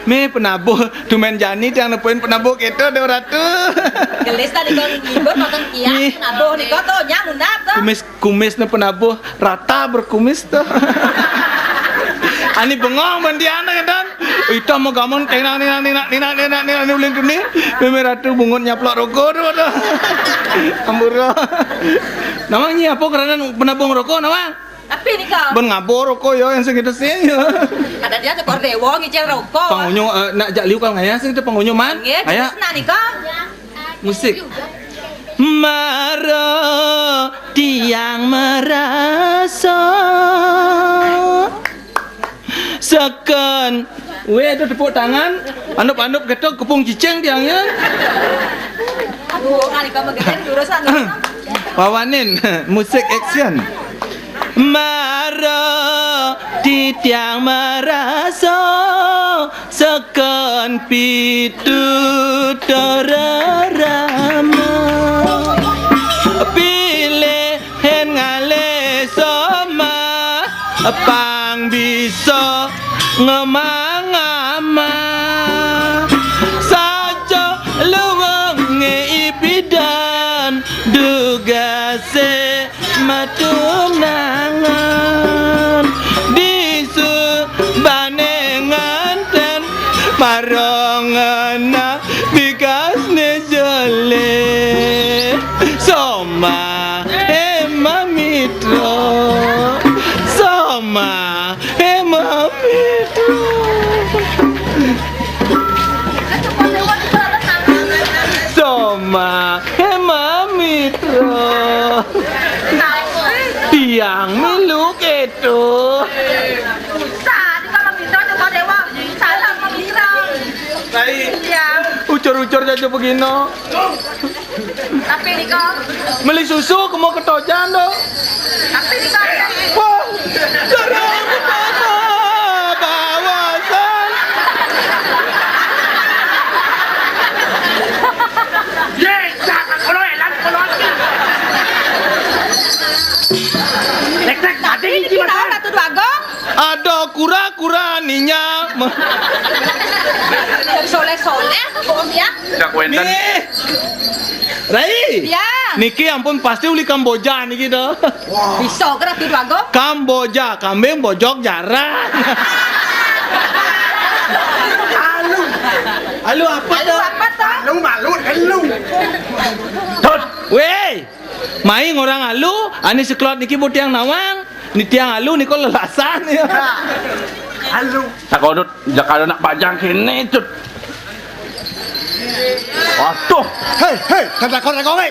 Mi penabuh, tumen jani tiang nepuin penabuh kita, Dewa Ratu. Gelis tadi kau libur nonton kiak, Mi. Penabuh nih kau tuh, nyang undap tuh. Kumis, kumis ne penabuh, rata berkumis tuh. Ani bengong bantian kan. Ita mau gamon tenang, tenang, tenang, tenang, tenang, tenang, ini ulin tuni. Mimi Ratu bungut nyaplok rokok tuh, tuh. Ampura. Namanya apa karena penabuh rokok, nama? Tapi nih kau. Ben ngabur rokok ya, yang segitu sih ya. Ada dia tuh kor dewo ngicil rokok. Pangunyo, eh, nak jak liu kal ngaya sih itu pangunyo man. Nggih, ngaya. Terus nah nih kau. Musik. Maro tiang merasa. Seken Weh, tu tepuk tangan. Anup-anup ketuk kepung cicing tiangnya. Aduh, kali kamu gede urusan. Wawanin musik action. Maro titiang maraso seken pitu torarama. Pilih Hén ngalih somah pang bisa ngemang-amah. Saja luwengé ipidan dugasé matunangan. Disubané ngantén marang ngenah bikasné jelé. Somah Hema Mitra. Somah Hema Mitra. Somah Hema Mitra. Tiang milu kéto. Usah, di kalau Mitra, di kalau Dewa. Salah sama Mitra. Baik. Iya. Ucur-ucur aja begino. Tapi nika meli susu kemo ketojan to. Tapi nika wah, cara pertama bawasan. Ye, jangan kalau elan kalau aku. Lek lek tadi ini gimana? Satu dua gong. Ada kura-kura ninya. Soleh-soleh, bohong ya. Tidak kuenten. Nih. Rai. Ya. Niki ampun pasti uli Kamboja niki to. Bisa kira gitu aku. Kamboja, kambing bojok jarang. Alu. Alu apa to? Alu apa to? Alu malu, alu. Tut. Weh. Mai ngorang alu, ané seklot niki butiang nawang, ni tiang alu nika lelasan ya. Alu. Tak kodot, jakal nak bajang kene, Cut. Waduh. Hei, hei, kata kau nak kau, hei.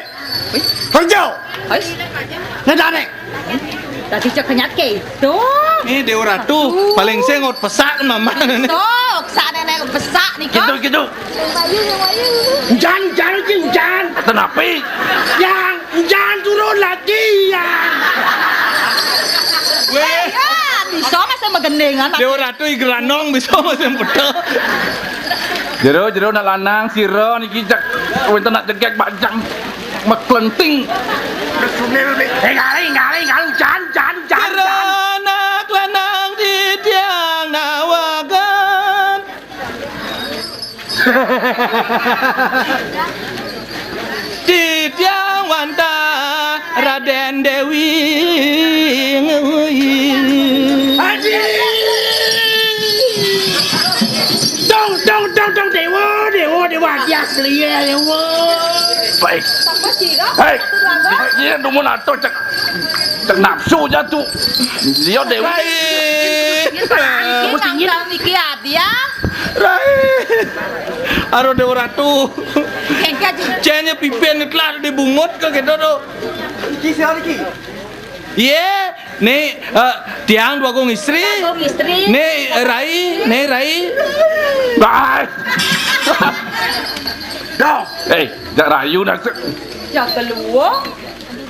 Kerja. Hei. Ngedané. Tadi cek kenyat ke itu. Nih Dewa Ratu, paling sengot pesak mama. Sok, saat nenek pesak nih kok. Gitu, gitu. Hujan, hujan, hujan, hujan. Kenapi? Yang hujan turun lagi, yang. Weh. Ya, bisa masih megendingan. Dewa Ratu i geranong bisa masih betul. Jero, jero nak lanang sira niki cek wénten nak jegek bajang meklenting. Sumil, eh, ngalih, ngalih, ngalih, hujan, hujan, hujan, hujan. Jero nak lanang titiang nawaken. Titiang wantah Raden Dewi. Aji. Dong, dong, dong, dong, Dewa, Dewa, Dewa, Aji asli ya, Dewa. Baik. Hei, iya dumun atuh cek, cek nafsu jatuh. Dia Dewi. Baik. Mesti nangkal niki hadiah. Rai. Aduh Dewa Ratu. Engke aja. Cénnya pipen telah dibungut ke gitu tuh. Iki siapa iki? Iya, nih eh, tiang dua gong istri. Dua gong istri. Nih eh, Rai, nih Rai. Bah. Dong. Eh, jak rayu nak. Jak keluar.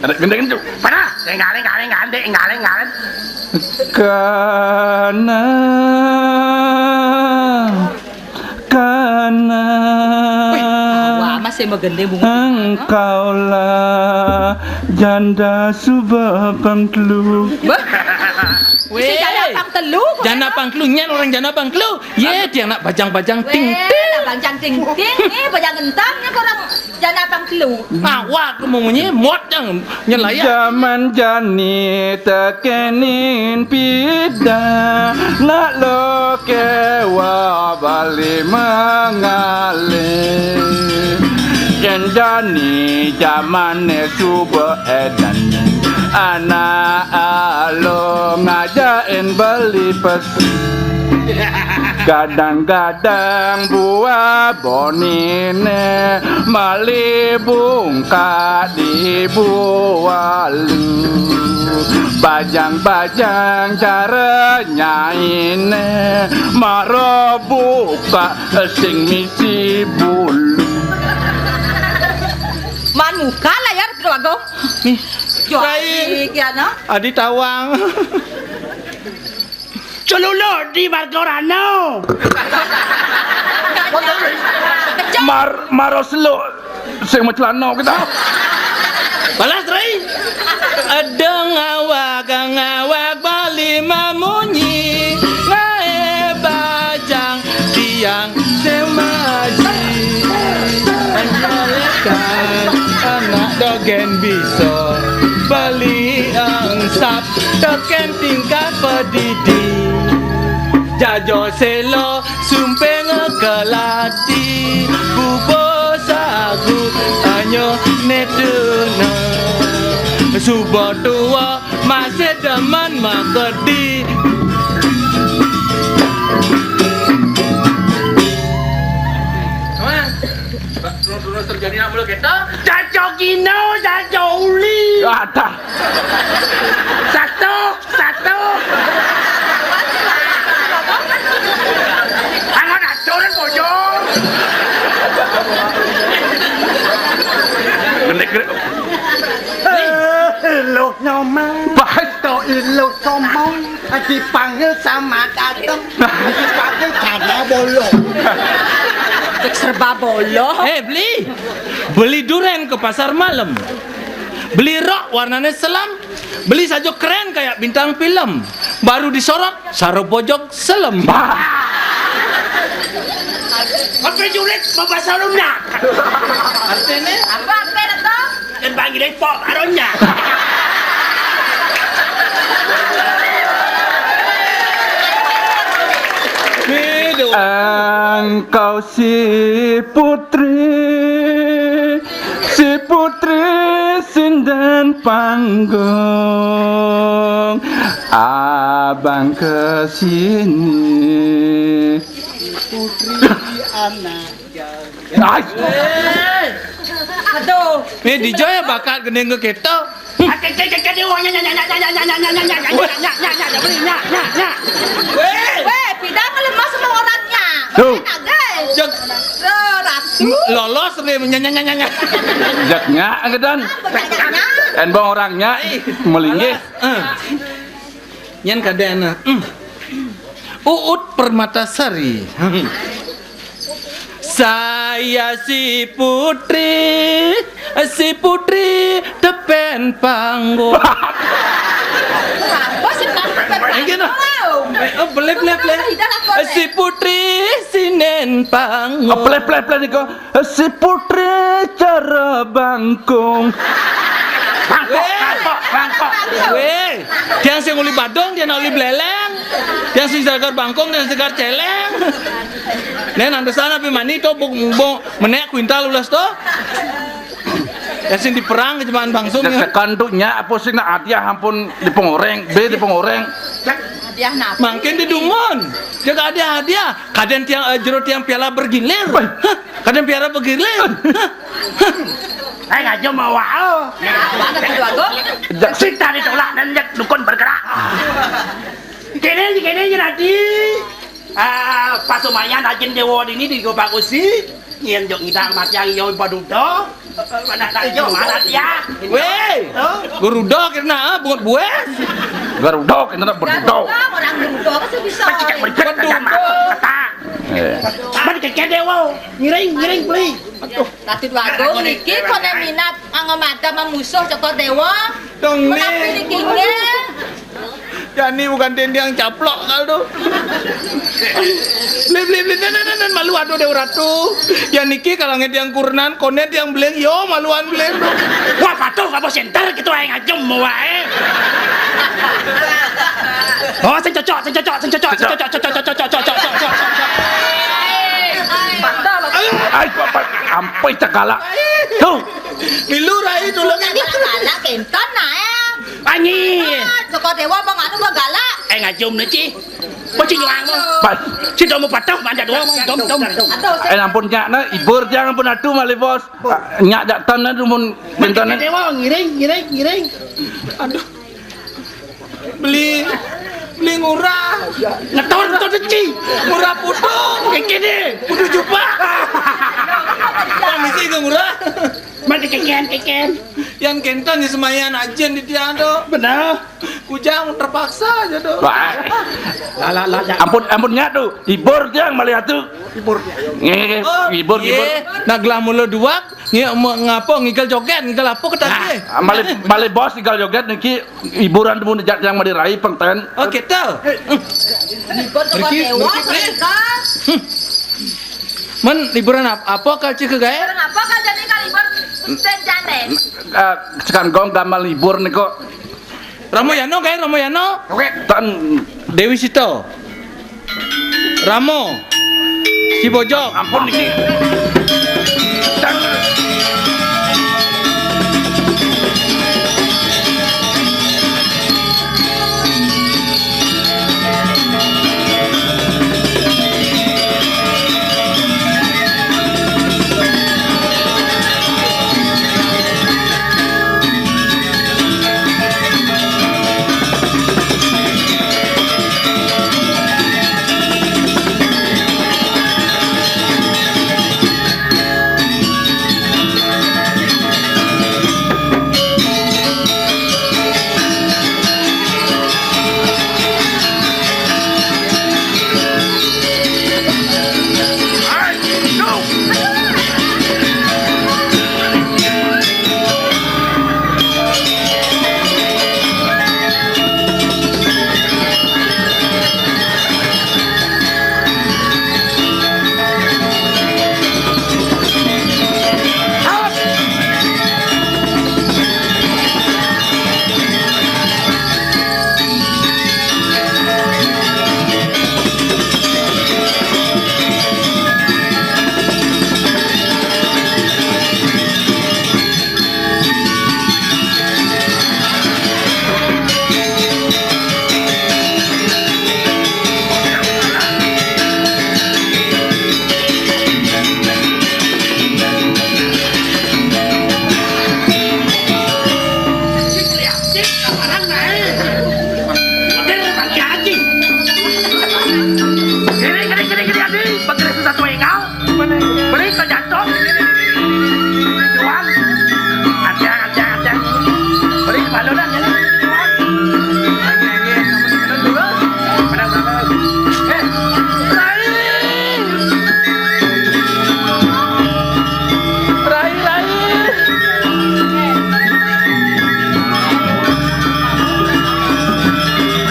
Ada gendeng tu. Mana? Enggak, enggak, enggak, enggak, enggak. Kana. Kana. Wih, wah, masih megending bunga. Engkaulah janda suba pangtelu. Bah. Weh. Janda pangtelu. Janda pangtelu, nyan orang janda pangtelu. Ye, dia nak bajang-bajang ting ting. Bajang ting ting, eh, bajang gentangnya orang janda pangtelu. Awak kemunyi mot yang nyelaya. Zaman jani tekenin pida nak lo kewa bali mengalih. Yen jani zamane suba edan, anak alo ngajakin beli pes. Kadang-kadang buah bonine mali bungkak di bualu. Bajang-bajang cara nyaine, mara buka sing misi bulu. Man muka layar Prabu Agung. Nih. Yo, Rai. Iki ana. Adi tawang. Celuluk di marga Rana. Mar-, maro seluk sing macelana kita. Balas, Rai. Ada ngawag-ngawag Bali mamunyi, ngae bajang tiang semaji. Anyalekan anak dogen bisa, Bali angsap teken tingkah pedidi. Jajo selo sumping kelati, bubo sagu anyo netuna. Suba tua masih demen makedi. Wah, terus-terus terjadi nak mulu kita. Jajo gino, jajo uli. Adah. Satu, satu. Angan acuran bojong. Gendek-gendek. Eh, lo nyomong. Bah. To ilo somong. Dipanggil sama dateng. Dipanggil sama bolong. Serba bolong. Eh, beli. Beli duren ke pasar malam. Beli rok warnanya selam. Beli sajo keren kayak bintang film. Baru disorot, saro bojog selem. Apa jurit, Bapak Salomnya? Artinya? Apa, apa, Dato? Dan panggil pop, aronya. Engkau si putri, si putri sinden panggung, abang ke sini. Putri anak jauh. Aduh. Ini dijoy ya bakat gending ke kita. Weh, pindah ke lemah sama orangnya. Tuh. Enak deh. Lolos nih, nyanyi. Jaknya, kedan. Enbang orangnya melinggih. Nyen kadena. Uut Permatasari. Saya si putri, si putri tepen panggung. Apa sih, Pak? Enggak, nah. Eh, oh, belep, belep, belep. Si putri sinen panggung. Oh, belep, belep, belep, niko. Si putri cara bangkung. Bangkok, bangkok, bangkok. Weh, tiang sing uli badong, tiang uli beleleng. Tiang sing jagar bangkung, tiang sing jagar celeng. Nen, anda sana pi mani to, buk, buk, menek kuintal ulas to. Ya sing diperang ke jemaah bangkung ya. Tekan tuh nya apa sih nak hadiah ampun di pengoreng, be di pengoreng. Hadiah napa? Mangkin di dungun. Jaga hadiah-hadiah. Kadang tiang, eh, jero tiang piala bergilir. Weh. Hah? Kadang piala bergilir. Hah? Hah? Eh, ngajo mau, oh. Mana kedua go? Sing tadi tolak dan jak dukun bergerak. Kene, kene, nanti. Ah, pas lumayan rajin dewa ini di Gobak Usi. Yen jok ngidang mati yang iyo badudo. Mana tak iyo, mana dia? Weh. Hah? Garuda kena, ah, bungut bues. Garuda kena badudo. Garuda, orang Garuda, apa sih bisa? Pecicak berikut, kata. Eh. Mana keke dewa? Ngiring, ngiring, beli. Aduh. Tadi bagus, niki kone minat, anggo mata memusuh cokor dewa. Dong, menapi nih. Niki nggih. Jani bukan dendeng caplok kal tu. Beli, beli, beli, nen, nen, nen, malu aduh Dewa Ratu. Yang niki kalau ngediang kurenan, konet yang beleng, yo maluan beleng tu. Wah, patuh apa center gitu ae ngajem wae. Oh, sing cocok, sing cocok, sing cocok, sing cocok, cocok, cocok, cocok, cocok, cocok, cocok. Ai, bapak, ampai tegala. Tuh. Milu rai tulung. Anak kenton nae. Anyi. Ah, Joko Dewa bang anu bang galak. Eh, ngajum ne, Ci. Apa Ci nyuang mo? Pas. Ci domo patah manjat doang, dom, dom. Aduh, eh, ampun, nyak, nah, ibur jangan pun atu malih, Bos. Ah, nyak dak ton, nah, dumun, benton, nah. Dewa, ngiring, ngiring, ngiring. Aduh. Beli, beli ngurah. Ngetor, ngetor deci. Ngurah putu. Kekene. Putu jubah. Permisi, Kang Ngurah. Mari keken, keken. Yang kenten di semayan ajen di tiang tuh. Bener. Kujang terpaksa aja tuh. Wah. Lah, lah, lah, ya. Ampun, ampun nya tuh. Hibur tiang malih atuh. Hibur tiang. Nggih, nggih, nggih. Oh, hibur, hibur. Nah, gelah mula duak, ngi-, me-, ngapa ngigal joget, ngigal apa ke tadi? Nah, malih, malih bos ngigal joget niki hiburan tuh mun jak tiang malih rai pengten. Oh, gitu. Hibur teko dewa, mereka. Men hiburan ap-, apa kal cih ke gaé? Hiburan apa kal jani kal hibur Sten jane? Eh, sekan gong gamal hibur niko. Ramayana gaé, Ramayana. Oke. Tan Dewi Sita. Rama. Si Bojog. Ampun niki. Tan. Beli ka jantung. Jual. Acang, acang, acang. Beli ka balon dah. Jual. Angin, angin. Kamu minum dulu. Mana, mana? Eh, Rai. Rai, Rai.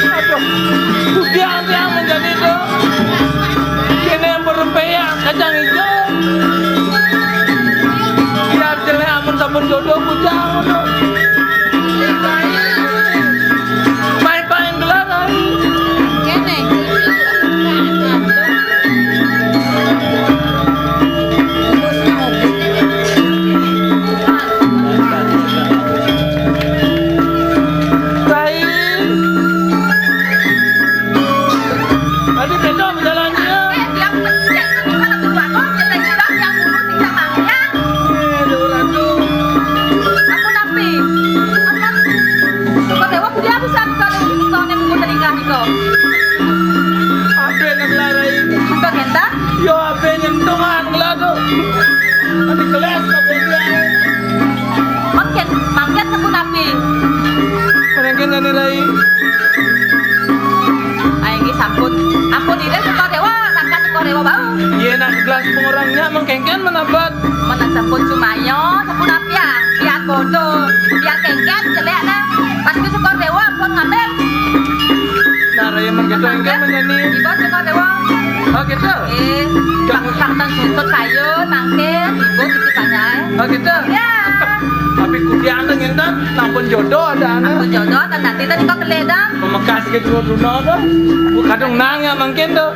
Aduh, kudiang-diang menjadi itu. Kene berempean kacang hijau. Biar jelek amun sabun jodoh bujang. Main-main gelar, ai. Kene. Rai. Adi kedo bejalannya. Eh, tiang becek, bukan aku dua kok, kita juga tiang dulu, tiang mangga. Eh, Ratu. Aku napi? Aku napi? Coba dewa, dia bisa buka dulu, buka nih, buka telinga nih kok. Apa yang ngelar, Rai? Buka kenta? Yo, apa yang nyentuh, ah, ngelar tuh? Adi kelas, apa yang dia? Mangkin, mangkin aku napi? Mangkin, Nani Rai. Ai, nggih, sampun. Ampun, Ida, Sekar Dewa, rangkat Sekar Dewa bau. Iya, nak gelas pengorangnya mengkengken menabat. Mana sampun sumaya, sampun apian. Biar bodoh, biar kengken, jelek nah. Pasti Sekar Dewa, ampun ngambil. Nah, raya mengkengken menyanyi. Ibu Sekar Dewa. Oh, gitu? Eh, tak, tak, tak, sutut sayur, mangkin, ibu, gitu, panjai. Oh, gitu? Ya. Tapi kudiang tuh nginten, ampun jodoh ada anak. Ampun jodoh, kan nanti tadi kau kelih dah. Pemekas ke dua Bruno tuh. Bu kadung nang ya mangkin tuh.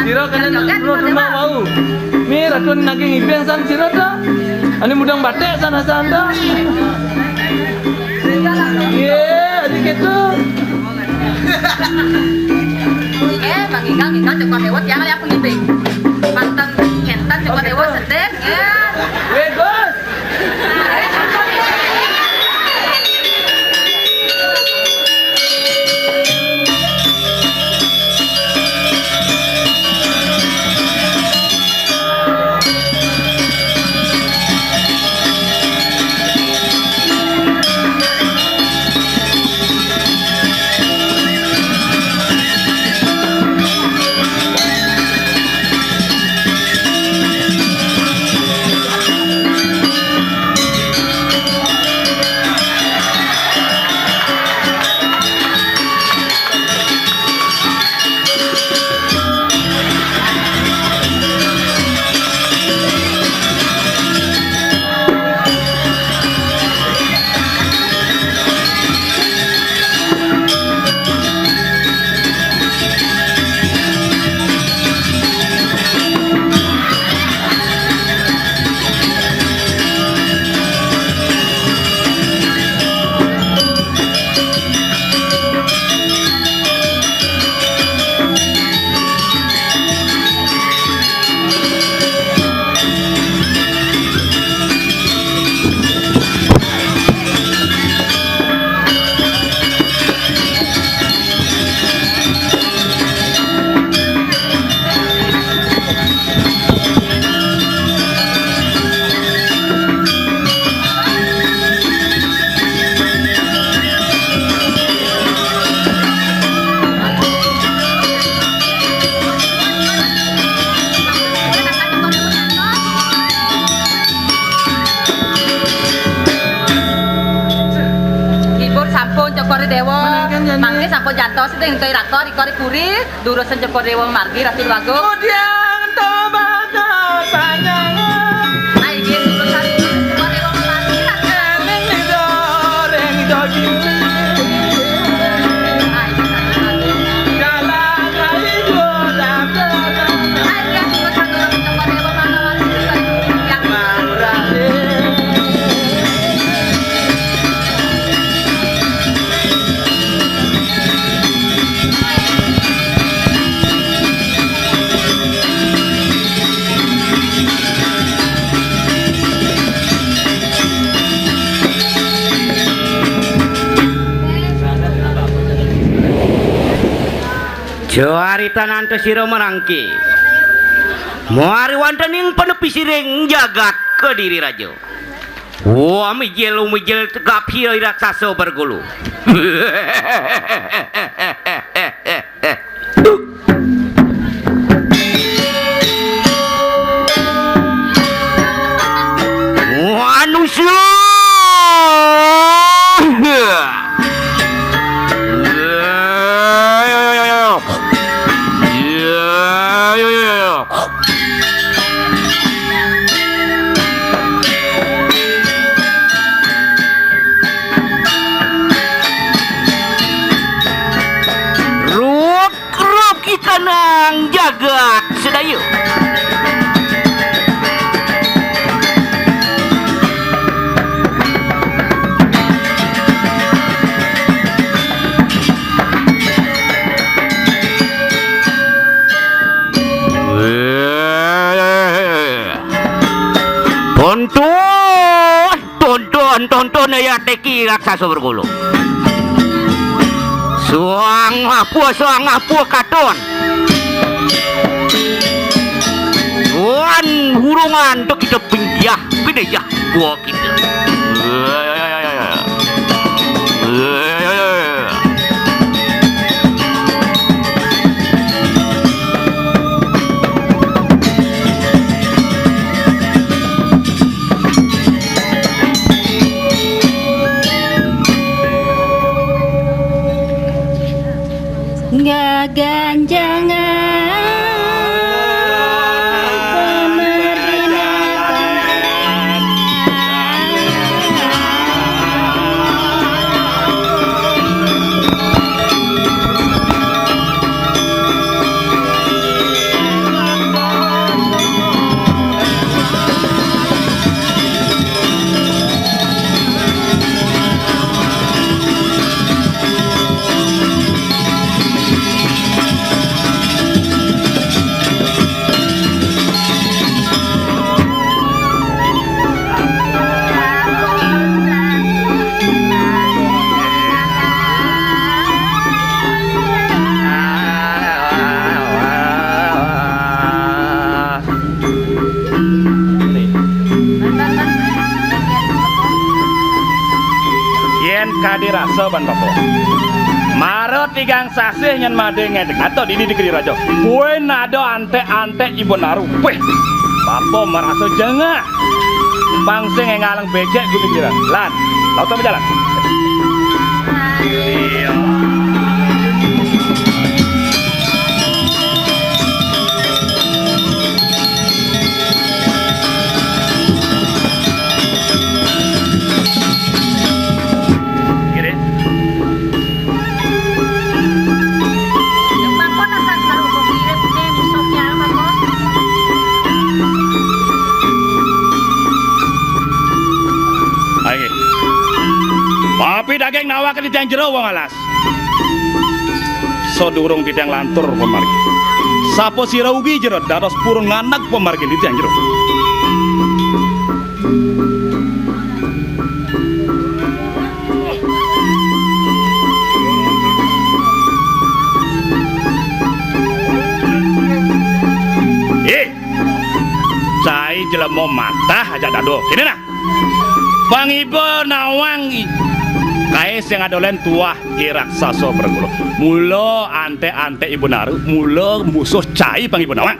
Sira kena joget, dua Bruno mau. Mi racun naging ibing san sira tuh. Ani mudang batik sana-sana tuh. Iya, adik itu. Eh, Bang Igal, Igal, cukup lewat ya, kali aku ngibing. Mantan, mantan, cukup lewat, sedih, ya. Weh, Gus. Cokor Dewa, mangke sampun jantos ing Toy Rakor, Ikor Puri, durus Cokor Dewa margi Ratu Déwagung. Mudiang to bakal panjangan. Ayo, durus Cokor Dewa margi Ratu Déwagung. Ening ning doreng dogi. Ayo, jalan ayo dapat. Ayo, durus Cokor Dewa margi Ratu Déwagung. Carita nanta sira marangke. Muari wonten ing panepi siring jagat Kediri Raja. Wah, mijil umijil tegap hira raksasa bergulu. Manusia. Ruh, ruh kita nang jagat sedaya. Tuntun, tuntun, tuntun ya teki raksasa bergulu. Suang apa, suang apa katon. Wan hurungan tu kita pinjah, pinjah buah kita. Gaganjangan. Yén kadi rasa ban bapa. Mara tigang sasih nyén madé ngédék. Ato dini di Kediri Raja. Kuwi nada anték-anték ibu naru. Wéh. Bapa marasa jengah. Pang sing éngalang béjék gumi pikiran. Lan, lauta majalan. Ayo. Papi daging nawak di tiang jero wong alas. Sadurung titiang lantur pamargi. Sapa sira ugi jero dados purun nganeg pamargi titiang jero. Eh, cai jelema matah aja dado. Sini nah. Pangiba nawang i-, kae sing adolen tuah i raksasa pergulu. Mula antek-antek ibu naru, mula musuh cai pangiba nawang.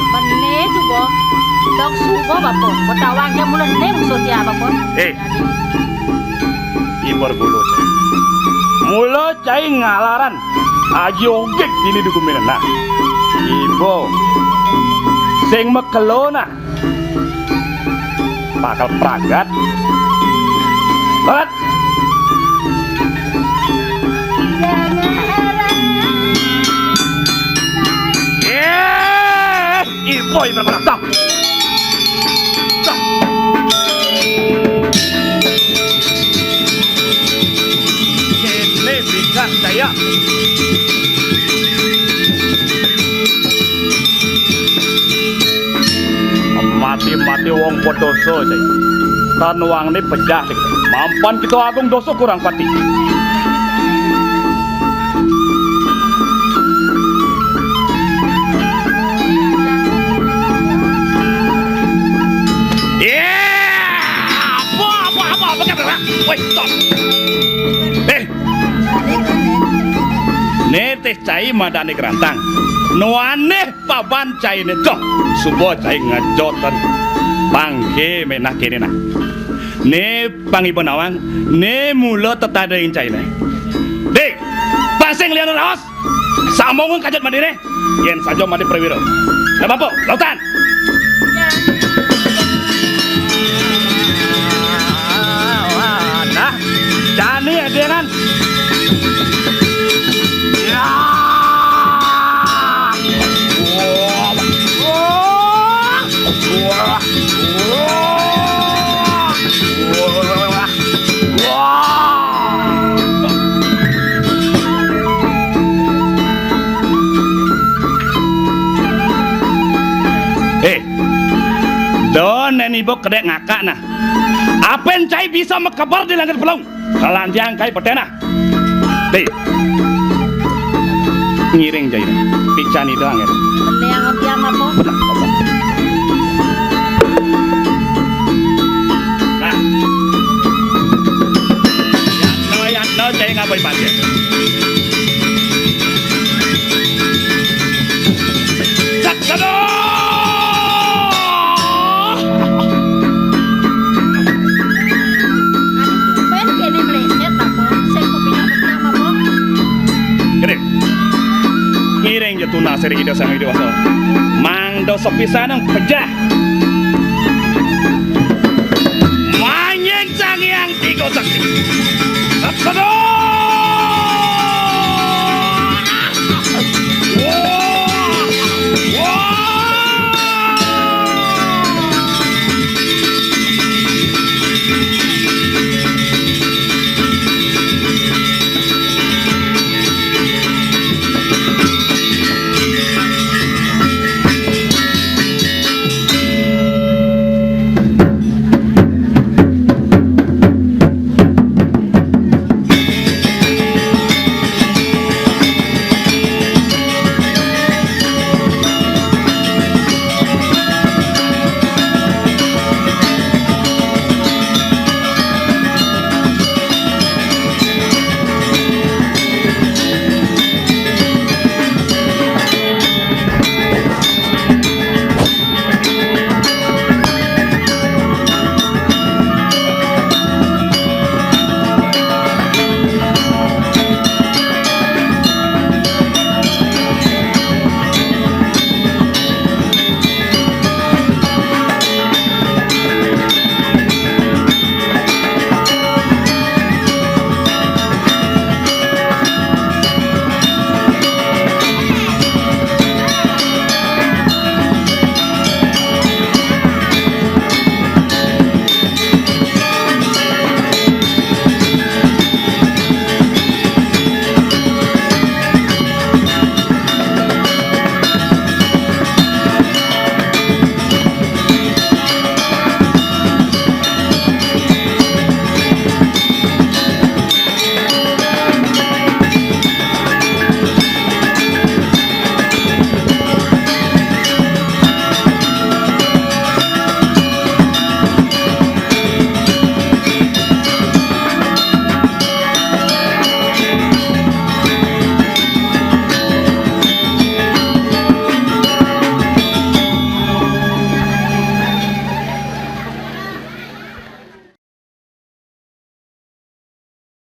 Benih suba. Dong suba, Bapa. Betawang ja mula né musuh tiang, Bapa. Eh. Iba gulu cai. Mula cai ngalaran ajogég dini di guminé nah. Iba sing makelo nah. Bakal pragat. Pragat. Eh, ibu ibu menantang. Ini bingkas saya. Mati-mati wong padosa, cai. Tan wangné pejah, cai. Mampan kita agung dosa kurang pati. Iya! Apa, apa, apa, apa, apa, apa? Woi, stop. Eh. Né téh cai madané grantang. Nuané paban cainé doh. Suba cai ngejotan. Panggih ménah kéné nah. Né pangiba nawang, né mula tetading cainé. Dik, pang sing lianan raos. Samongun kajut mandiné. Yén saja mandi prawira. Lah, Bapa, lautan. Nah, jani édénan. Ya. Wah. Wah. Wah. Wah. Eh, don nén ibu kedék ngakak nah. Apin cai bisa makeber di langit pelung. Kalanjang kai peténah. Dé. Ngiring jai. Pican itu angin. Bené yang ngerti apa? Nah. Yatno, yatno, cai ngapai pancen. Cak, aduh! Tumben kéné meleset, apa? Sing kupingnya pernah, apa? Gede. Ngiring ja tunas ring Ida Sang Hyang Widi Wasa. Mangda sapisanan pejah. Manjing Sang Hyang Tiga Sakti. Saksana!